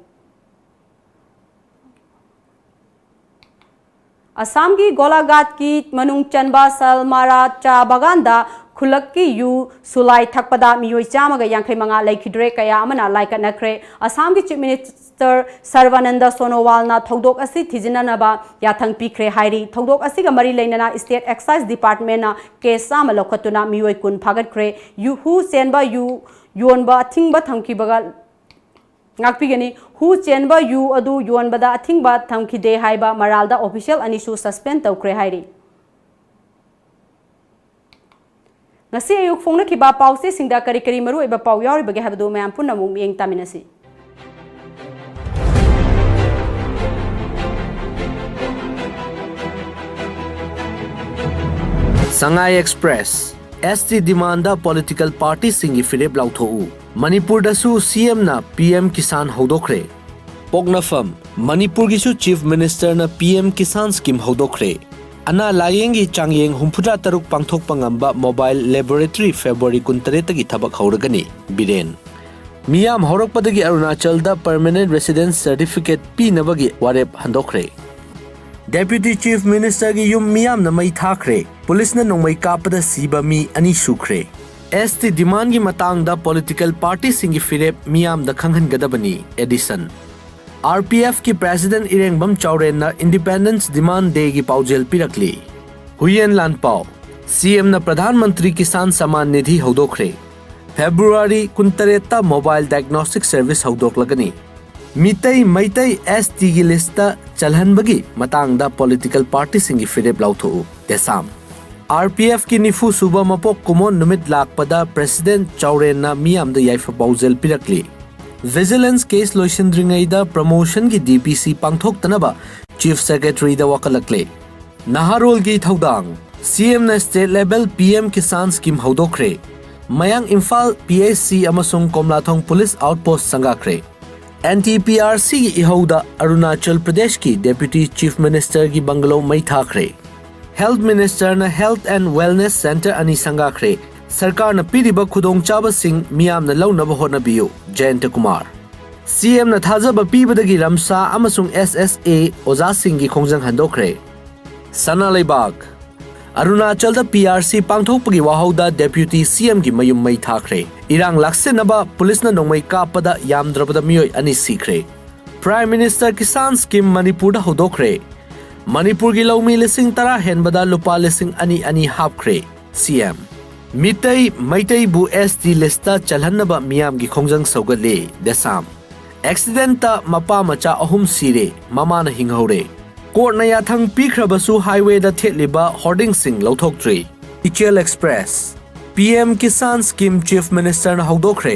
ꯑꯁꯥꯝꯒꯤ ꯒꯣꯂꯥꯘꯥꯠꯀꯤ ꯃꯅꯨꯡ ꯆꯟꯕ ꯁꯜꯃꯥꯔꯥ ꯆꯥ ꯕꯒꯥꯟꯗ ꯈꯨꯜꯂꯛꯀꯤ ꯌꯨ ꯁꯨꯂꯥꯏ ꯊꯛꯄꯗ ꯃꯤꯑꯣꯏ ꯆꯥꯝꯃꯒ ꯌꯥꯡꯈꯩ ꯃꯉꯥ ꯂꯩꯈꯤꯗ꯭ꯔꯦ, ꯀꯌꯥ ꯑꯃꯅ ꯂꯥꯏꯀꯠꯅꯈ꯭ꯔꯦ꯫ ꯑꯁꯥꯝꯒꯤ ꯆꯤꯐ ꯃꯤꯅꯤꯁꯇꯔ ꯁꯔꯕꯥꯅꯟꯗ ꯁꯣꯅꯣꯋꯥꯜꯅ ꯊꯧꯗꯣꯛ ꯑꯁꯤ ꯊꯤꯖꯤꯟꯅꯅꯕ ꯌꯥꯊꯪ ꯄꯤꯈ꯭ꯔꯦ ꯍꯥꯏꯔꯤ꯫ ꯊꯧꯗꯣꯛ ꯑꯁꯤꯒ ꯃꯔꯤ ꯂꯩꯅꯅ ꯁ꯭ꯇꯦꯠ ꯑꯦꯛꯁꯥꯏꯖ ꯗꯤꯄꯥꯔꯠꯃꯦꯟꯅ ꯀꯦꯁ ꯆꯥꯝꯃ ꯂꯧꯈꯠꯇꯨꯅ ꯃꯤꯑꯣꯏ ꯀꯨꯟ ꯐꯥꯒꯠꯈ꯭ꯔꯦ꯫ ꯌꯨ, ꯍꯨ ꯆꯦꯟꯕ ꯌꯨ ꯌꯣꯟꯕ ꯑꯊꯤꯡꯕ ꯊꯝꯈꯤꯕꯒ ꯉꯥꯛꯄꯤꯒꯅꯤ꯫ ꯍꯨ ꯆꯦꯟꯕ ꯌꯨ ꯑꯗꯨ ꯌꯣꯟꯕꯗ ꯑꯊꯤꯡꯕ ꯊꯝꯈꯤꯗꯦ ꯍꯥꯏꯕ ꯃꯔꯥꯜꯗ ꯑꯣꯐꯤꯁꯤꯌꯦꯜ ꯑꯅꯤꯁꯨ ꯁꯁꯄꯦꯟ ꯇꯧꯈ꯭ꯔꯦ ꯍꯥꯏꯔꯤ꯫ ꯉꯁꯤ ꯑꯌꯨꯛ ꯐꯣꯡꯅꯈꯤꯕ ꯄꯥꯎꯆꯦꯁꯤꯡꯗ ꯀꯔꯤ ꯀꯔꯤ ꯃꯔꯨꯑꯣꯏꯕ ꯄꯥꯎ ꯌꯥꯎꯔꯤꯕꯒꯦ ꯍꯥꯏꯕꯗꯨ ꯃꯌꯥꯝ ꯄꯨꯟꯅ ꯑꯃꯨꯛ ꯃꯤꯠꯌꯦꯡ ꯇꯥꯃꯤꯟꯅꯁꯤ꯫ ꯁꯉꯥꯏ ꯑꯦꯛꯁꯄ꯭ꯔꯦꯁ, S T demandꯗ political partyꯁꯤꯡꯒꯤ ꯐꯤꯔꯦꯞ ꯂꯥꯎꯊꯣꯛꯎ꯫ ꯃꯅꯤꯄꯨꯔꯗꯁꯨ CMꯅ PM ꯀꯤꯁꯥꯟ ꯍꯧꯗꯣꯛꯈ꯭ꯔꯦ꯫ ꯄꯣꯛꯅꯐꯝ, ꯃꯅꯤꯄꯨꯔꯒꯤꯁꯨ Chief Ministerꯅ PM ꯀꯤꯁꯥꯟ scheme ꯍꯧꯗꯣꯛꯈ꯭ꯔꯦ꯫ ꯑꯅꯥ ꯂꯥꯌꯦꯡꯒꯤ ꯆꯥꯡꯌꯦꯡ ꯍꯨꯝꯐꯨꯇꯔꯥ ꯇꯔꯨꯛ ꯄꯥꯡꯊꯣꯛꯄ ꯉꯝꯕ mobile laboratory February ꯀꯨꯟꯇꯔꯦꯠꯇꯒꯤ ꯊꯕꯛ ꯍꯧꯔꯒꯅꯤ꯫ ꯕꯤꯔꯦꯟ꯫ ꯃꯤꯌꯥꯝ ꯍꯧꯔꯛꯄꯗꯒꯤ ꯑꯔꯨꯅꯥꯆꯜꯗ permanent residence certificate ꯄꯤꯅꯕꯒꯤ ꯋꯥꯔꯦꯞ ꯍꯟꯗꯣꯛꯈ꯭ꯔꯦ꯫ Deputy Chief Ministerꯒꯤ ꯌꯨꯝ ꯃꯤꯌꯥꯝꯅ ꯃꯩ ꯊꯥꯈ꯭ꯔꯦ꯫ ꯄꯨꯂꯤꯁꯅ ꯅꯣꯡꯃꯩ ꯀꯥꯞꯄꯗ ꯁꯤꯕ ꯃꯤ ꯑꯅꯤ ꯁꯨꯈ꯭ꯔꯦ꯫ S T demandꯒꯤ ꯃꯇꯥꯡꯗ political partyꯁꯤꯡꯒꯤ ꯐꯤꯔꯦꯞ ꯃꯤꯌꯥꯝꯗ ꯈꯪꯍꯟꯒꯗꯕꯅꯤ꯫ ꯑꯦꯗꯤꯁꯟ꯫ RPFꯀꯤ President ꯏꯔꯦꯡꯕꯝ ꯆꯥꯎꯔꯦꯟꯅ Independence Demand Dayꯒꯤ ꯄꯥꯎꯖꯦꯜ ꯄꯤꯔꯛꯂꯤ꯫ ꯍꯨꯏꯌꯦꯟ ꯂꯥꯟꯄꯥꯎ, CMꯅ Pradhan Mantri Kisan ꯁꯃꯥꯟ Nidhi ꯍꯧꯗꯣꯛꯈ꯭ꯔꯦ꯫ February ꯀꯨꯟꯇꯔꯦꯠꯇ mobile diagnostic service ꯍꯧꯗꯣꯛꯂꯒꯅꯤ꯫ Meitei, Meitei STꯒꯤ listꯇ ꯆꯜꯍꯟꯕꯒꯤ ꯃꯇꯥꯡꯗ political partyꯁꯤꯡꯒꯤ ꯐꯤꯔꯦꯞ ꯂꯥꯎꯊꯣꯛꯎ꯫ ꯗꯦꯁꯥꯝ꯫ RPFꯀꯤ ꯅꯤꯐꯨ ꯁꯨꯕ ꯃꯄꯣꯛ ꯀꯨꯝꯑꯣꯟ ꯅꯨꯃꯤꯠ ꯂꯥꯛꯄꯗ President ꯆꯥꯎꯔꯦꯟꯅ ꯃꯤꯌꯥꯝꯗ ꯌꯥꯏꯐ ꯄꯥꯎꯖꯦꯜ ꯄꯤꯔꯛꯂꯤ꯫ Vigilance case ꯂꯣꯏꯁꯤꯟꯗ꯭ꯔꯤꯉꯩꯗ promotionꯒꯤ DPC ꯄꯥꯡꯊꯣꯛꯇꯅꯕ Chief Secretaryꯗ ꯋꯥꯀꯠꯂꯛꯂꯦ꯫ ꯅꯍꯥꯔꯣꯜꯒꯤ ꯊꯧꯗꯥꯡ, CMꯅ state level PM Kisan scheme ꯍꯧꯗꯣꯛꯈ꯭ꯔꯦ꯫ ꯃꯌꯥꯡ ꯏꯝꯐꯥꯜ PHC ꯑꯃꯁꯨꯡ ꯀꯣꯝꯂꯥꯊꯣꯡ police outpost ꯁꯪꯒꯥꯈ꯭ꯔꯦ꯫ Anti PRCꯒꯤ ꯏꯍꯧꯗ ꯑꯔꯨꯅꯥꯆꯜ ꯄ꯭ꯔꯗꯦꯁꯀꯤ Deputy Chief Ministerꯒꯤ bungalow ꯃꯩ ꯊꯥꯈ꯭ꯔꯦ꯫ Health Ministerꯅ Health and Wellness Centre ꯑꯅꯤ ꯁꯪꯒꯥꯈ꯭ꯔꯦ꯫ ꯁꯔꯀꯥꯔꯅ ꯄꯤꯔꯤꯕ ꯈꯨꯗꯣꯡꯆꯥꯕꯁꯤꯡ ꯃꯤꯌꯥꯝꯅ ꯂꯧꯅꯕ ꯍꯣꯠꯅꯕꯤꯌꯨ꯫ ꯖꯌꯟꯇ ꯀꯨꯃꯥꯔ꯫ CMꯅ ꯊꯥꯖꯕ ꯄꯤꯕꯗꯒꯤ ꯔꯝꯁꯥ ꯑꯃꯁꯨꯡ SSA ꯑꯣꯖꯥꯁꯤꯡꯒꯤ ꯈꯣꯡꯖꯪ ꯍꯟꯗꯣꯛꯈ꯭ꯔꯦ꯫ ꯁꯅꯥ ꯂꯩꯕꯥꯛ꯫ ꯑꯔꯨꯅꯥꯆꯜꯗ PRC ꯄꯥꯡꯊꯣꯛꯄꯒꯤ ꯋꯥꯍꯧꯗ Deputy CMꯒꯤ ꯃꯌꯨꯝ ꯃꯩ ꯊꯥꯈ꯭ꯔꯦ꯫ ꯏꯔꯥꯡ ꯂꯥꯛꯁꯤꯟꯅꯕ ꯄꯨꯂꯤꯁꯅ ꯅꯣꯡꯃꯩ ꯀꯥꯞꯄꯗ ꯌꯥꯝꯗ꯭ꯔꯕꯗ ꯃꯤꯑꯣꯏ ꯑꯅꯤ ꯁꯤꯈ꯭ꯔꯦ꯫ Prime Minister Kisan Scheme ꯃꯅꯤꯄꯨꯔꯗ ꯍꯧꯗꯣꯛꯈ꯭ꯔꯦ꯫ ꯃꯅꯤꯄꯨꯔꯒꯤ ꯂꯧꯃꯤ ꯂꯤꯁꯤꯡ ꯇꯔꯥ ꯍꯦꯟꯕꯗ ꯂꯨꯄꯥ ꯂꯤꯁꯤꯡ ꯑꯅꯤ ꯑꯅꯤ ꯍꯥꯞꯈ꯭ꯔꯦ꯫ CM꯫ ꯃꯤꯇꯩ, ꯃꯩꯇꯩꯕꯨ ST listꯇ ꯆꯜꯍꯟꯅꯕ ꯃꯤꯌꯥꯝꯒꯤ ꯈꯣꯡꯖꯪ ꯁꯧꯒꯠꯂꯦ꯫ ꯗꯦꯁꯥꯝ꯫ Accidentꯇ ꯃꯄꯥ ꯃꯆꯥ ꯑꯍꯨꯝ ꯁꯤꯔꯦ, ꯃꯃꯥꯅ ꯍꯤꯡꯍꯧꯔꯦ꯫ Courtꯅ ꯌꯥꯊꯪ ꯄꯤꯈ꯭ꯔꯕꯁꯨ highwayꯗ ꯊꯦꯠꯂꯤꯕ hoardingꯁꯤꯡ ꯂꯧꯊꯣꯛꯇ꯭ꯔꯤ꯫ Ichel Express꯫ P M Kisan scheme chief ꯃꯤꯅꯤꯁꯇꯔꯅ ꯍꯧꯗꯣꯛꯈ꯭ꯔꯦ꯫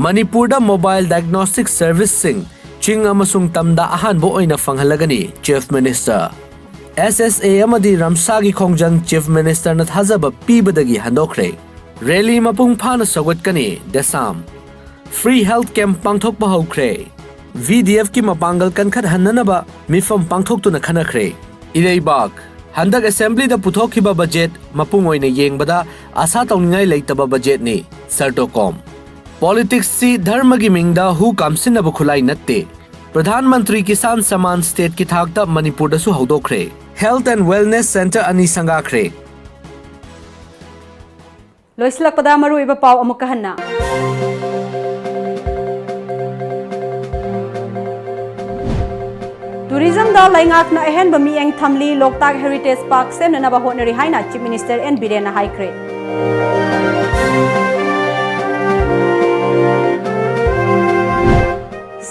ꯃꯅꯤꯄꯨꯔꯗ ꯃꯣꯕꯥꯏꯜ ꯗꯥꯏꯒꯅꯣꯁꯇꯤꯛ ꯁꯔꯚꯤꯁꯁꯤꯡ ꯆꯤꯡ ꯑꯃꯁꯨꯡ ꯇꯝꯗ ꯑꯍꯥꯟꯕ ꯑꯣꯏꯅ ꯐꯪꯍꯜꯂꯒꯅꯤ, ꯆꯤꯐ ꯃꯤꯅꯤꯁꯇꯔ꯫ ꯑꯦꯁ ꯑꯦꯁ ꯑꯦ ꯑꯃꯗꯤ ꯔꯝꯁꯥꯒꯤ ꯈꯣꯡꯖꯪ ꯆꯤꯐ ꯃꯤꯅꯤꯁꯇꯔꯅ ꯊꯥꯖꯕ ꯄꯤꯕꯗꯒꯤ ꯍꯟꯗꯣꯛꯈ꯭ꯔꯦ꯫ ꯔꯦꯂꯤ ꯃꯄꯨꯡ ꯐꯥꯅ ꯁꯧꯒꯠꯀꯅꯤ, ꯗꯦꯁꯥꯝ꯫ ꯐ꯭ꯔꯤ ꯍꯦꯜꯊ ꯀꯦꯝꯞ ꯄꯥꯡꯊꯣꯛꯄ ꯍꯧꯈ꯭ꯔꯦ꯫ ꯚꯤ ꯗꯤ ꯑꯦꯐꯀꯤ ꯃꯄꯥꯡꯒꯜ ꯀꯟꯈꯠꯍꯟꯅꯅꯕ ꯃꯤꯐꯝ ꯄꯥꯡꯊꯣꯛꯇꯨꯅ ꯈꯟꯅꯈ꯭ꯔꯦ꯫ ꯏꯔꯩꯕꯥꯛ, ꯍꯟꯗꯛ ꯑꯦꯁꯦꯝꯕ꯭ꯂꯤꯗ ꯄꯨꯊꯣꯛꯈꯤꯕ ꯕꯖꯦꯠ ꯃꯄꯨꯡ ꯑꯣꯏꯅ ꯌꯦꯡꯕꯗ ꯑꯁꯥ ꯇꯧꯅꯤꯡꯉꯥꯏ ꯂꯩꯇꯕ ꯕꯖꯦꯠꯅꯤ, ꯁꯔꯇꯣꯀꯣꯝ꯫ ꯄꯣꯂꯤꯇꯤꯛꯁꯁꯤ ꯙꯔꯃꯒꯤ ꯃꯤꯡꯗ ꯍꯨ ꯀꯥꯝꯁꯤꯟꯅꯕ ꯈꯨꯠꯂꯥꯏ ꯅꯠꯇꯦ꯫ ꯄ꯭ꯔꯙꯥꯟ ꯃꯟꯇ꯭ꯔꯤ ꯀꯤꯁꯥꯟ ꯁꯃꯥꯟ ꯁ꯭ꯇꯦꯠꯀꯤ ꯊꯥꯛꯇ ꯃꯅꯤꯄꯨꯔꯗꯁꯨ ꯍꯧꯗꯣꯛꯈ꯭ꯔꯦ꯫ ꯍꯦꯜꯊ ꯑꯦꯟ ꯋꯦꯜꯅꯦꯁ ꯁꯦꯟꯇꯔ ꯑꯅꯤ ꯁꯪꯒꯥꯈ꯭ꯔꯦ꯫ ꯂꯣꯏꯁꯤꯜꯂꯛꯄꯗ ꯃꯔꯨꯑꯣꯏꯕ ꯄꯥꯎ ꯑꯃꯨꯛꯀ ꯍꯟꯅ꯫ ꯇꯨꯔꯤꯖꯝꯗ ꯂꯩꯉꯥꯛꯅ ꯑꯍꯦꯟꯕ ꯃꯤꯠꯌꯦꯡ ꯊꯝꯂꯤ, ꯂꯣꯛꯇꯥꯛ ꯍꯦꯔꯤꯇꯦꯖ ꯄꯥꯔꯛ ꯁꯦꯝꯅꯅꯕ ꯍꯣꯠꯅꯔꯤ ꯍꯥꯏꯅ ꯆꯤꯐ ꯃꯤꯅꯤꯁꯇꯔ ꯑꯦꯟ ꯕꯤꯔꯦꯟꯅ ꯍꯥꯏꯈ꯭ꯔꯦ꯫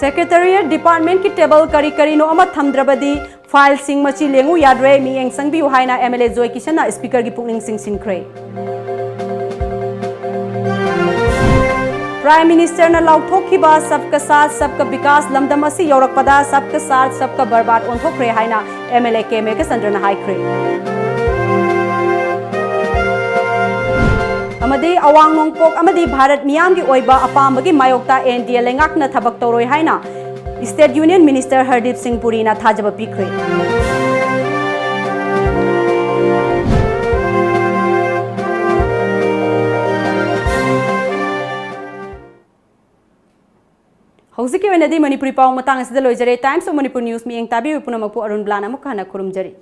ꯁꯦꯀ꯭ꯔꯦꯇꯔꯤꯌꯦꯠ ꯗꯤꯄꯥꯔꯠꯃꯦꯟꯠꯀꯤ ꯇꯦꯕꯜ ꯀꯔꯤ ꯀꯔꯤꯅꯣ ꯑꯃ ꯊꯝꯗ꯭ꯔꯕꯗꯤ ꯐꯥꯏꯜꯁꯤꯡ ꯃꯆꯤ ꯂꯦꯡꯉꯨ ꯌꯥꯗ꯭ꯔꯦ, ꯃꯤꯠꯌꯦꯡ ꯆꯪꯕꯤꯌꯨ ꯍꯥꯏꯅ ꯑꯦꯝ ꯑꯦꯜ ꯑꯦ ꯖꯣꯏ ꯀꯤꯁꯟꯅ ꯁ꯭ꯄꯤꯀꯔꯒꯤ ꯄꯨꯛꯅꯤꯡ ꯆꯤꯡꯁꯤꯟꯈ꯭ꯔꯦ꯫ ꯄ꯭ꯔꯥꯏꯝ ꯃꯤꯅꯤꯁꯇꯔꯅ ꯂꯥꯎꯊꯣꯛꯈꯤꯕ "ꯁꯕꯀ ꯁꯥꯊ ꯁꯕꯀ ꯕꯤꯀꯥꯁ" ꯂꯝꯗꯝ ꯑꯁꯤ ꯌꯧꯔꯛꯄꯗ "ꯁꯕꯀ ꯁꯥꯊ ꯁꯕꯀ ꯕꯔꯕꯥꯗ" ꯑꯣꯟꯊꯣꯛꯈ꯭ꯔꯦ ꯍꯥꯏꯅ ꯑꯦꯝ ꯑꯦꯜ ꯑꯦ ꯀꯦ ꯃꯦꯘꯆꯟꯗ꯭ꯔꯅ ꯍꯥꯏꯈ꯭ꯔꯦ꯫ ꯑꯃꯗꯤ ꯑꯋꯥꯡ ꯅꯣꯡꯄꯣꯛ ꯑꯃꯗꯤ ꯚꯥꯔꯠ ꯃꯤꯌꯥꯝꯒꯤ ꯑꯣꯏꯕ ꯑꯄꯥꯝꯕꯒꯤ ꯃꯥꯌꯣꯛꯇ ꯑꯦꯟ ꯗꯤ ꯑꯦ ꯂꯩꯉꯥꯛꯅ ꯊꯕꯛ ꯇꯧꯔꯣꯏ ꯍꯥꯏꯅ ꯁ꯭ꯇꯦꯠ ꯌꯨꯅꯤꯌꯟ ꯃꯤꯅꯤꯁꯇꯔ ꯍꯔꯗꯤꯞ ꯁꯤꯡ ꯄꯨꯔꯤꯅ ꯊꯥꯖꯕ ꯄꯤꯈ꯭ꯔꯦ꯫ ꯍꯧꯖꯤꯛꯀꯤ ꯑꯣꯏꯅꯗꯤ ꯃꯅꯤꯄꯨꯔꯤ ꯄꯥꯎ ꯃꯇꯥꯡ ꯑꯁꯤꯗ ꯂꯣꯏꯖꯔꯦ꯫ Times of Manipur News ꯃꯤꯠꯌꯦꯡ ꯇꯥꯕꯤꯕ ꯄꯨꯝꯅꯃꯛꯄꯨ ꯑꯔꯨꯟ ꯕ꯭ꯂꯥꯅ ꯑꯃꯨꯛꯀ ꯍꯟꯅ ꯈꯨꯔꯨꯝꯖꯔꯤ꯫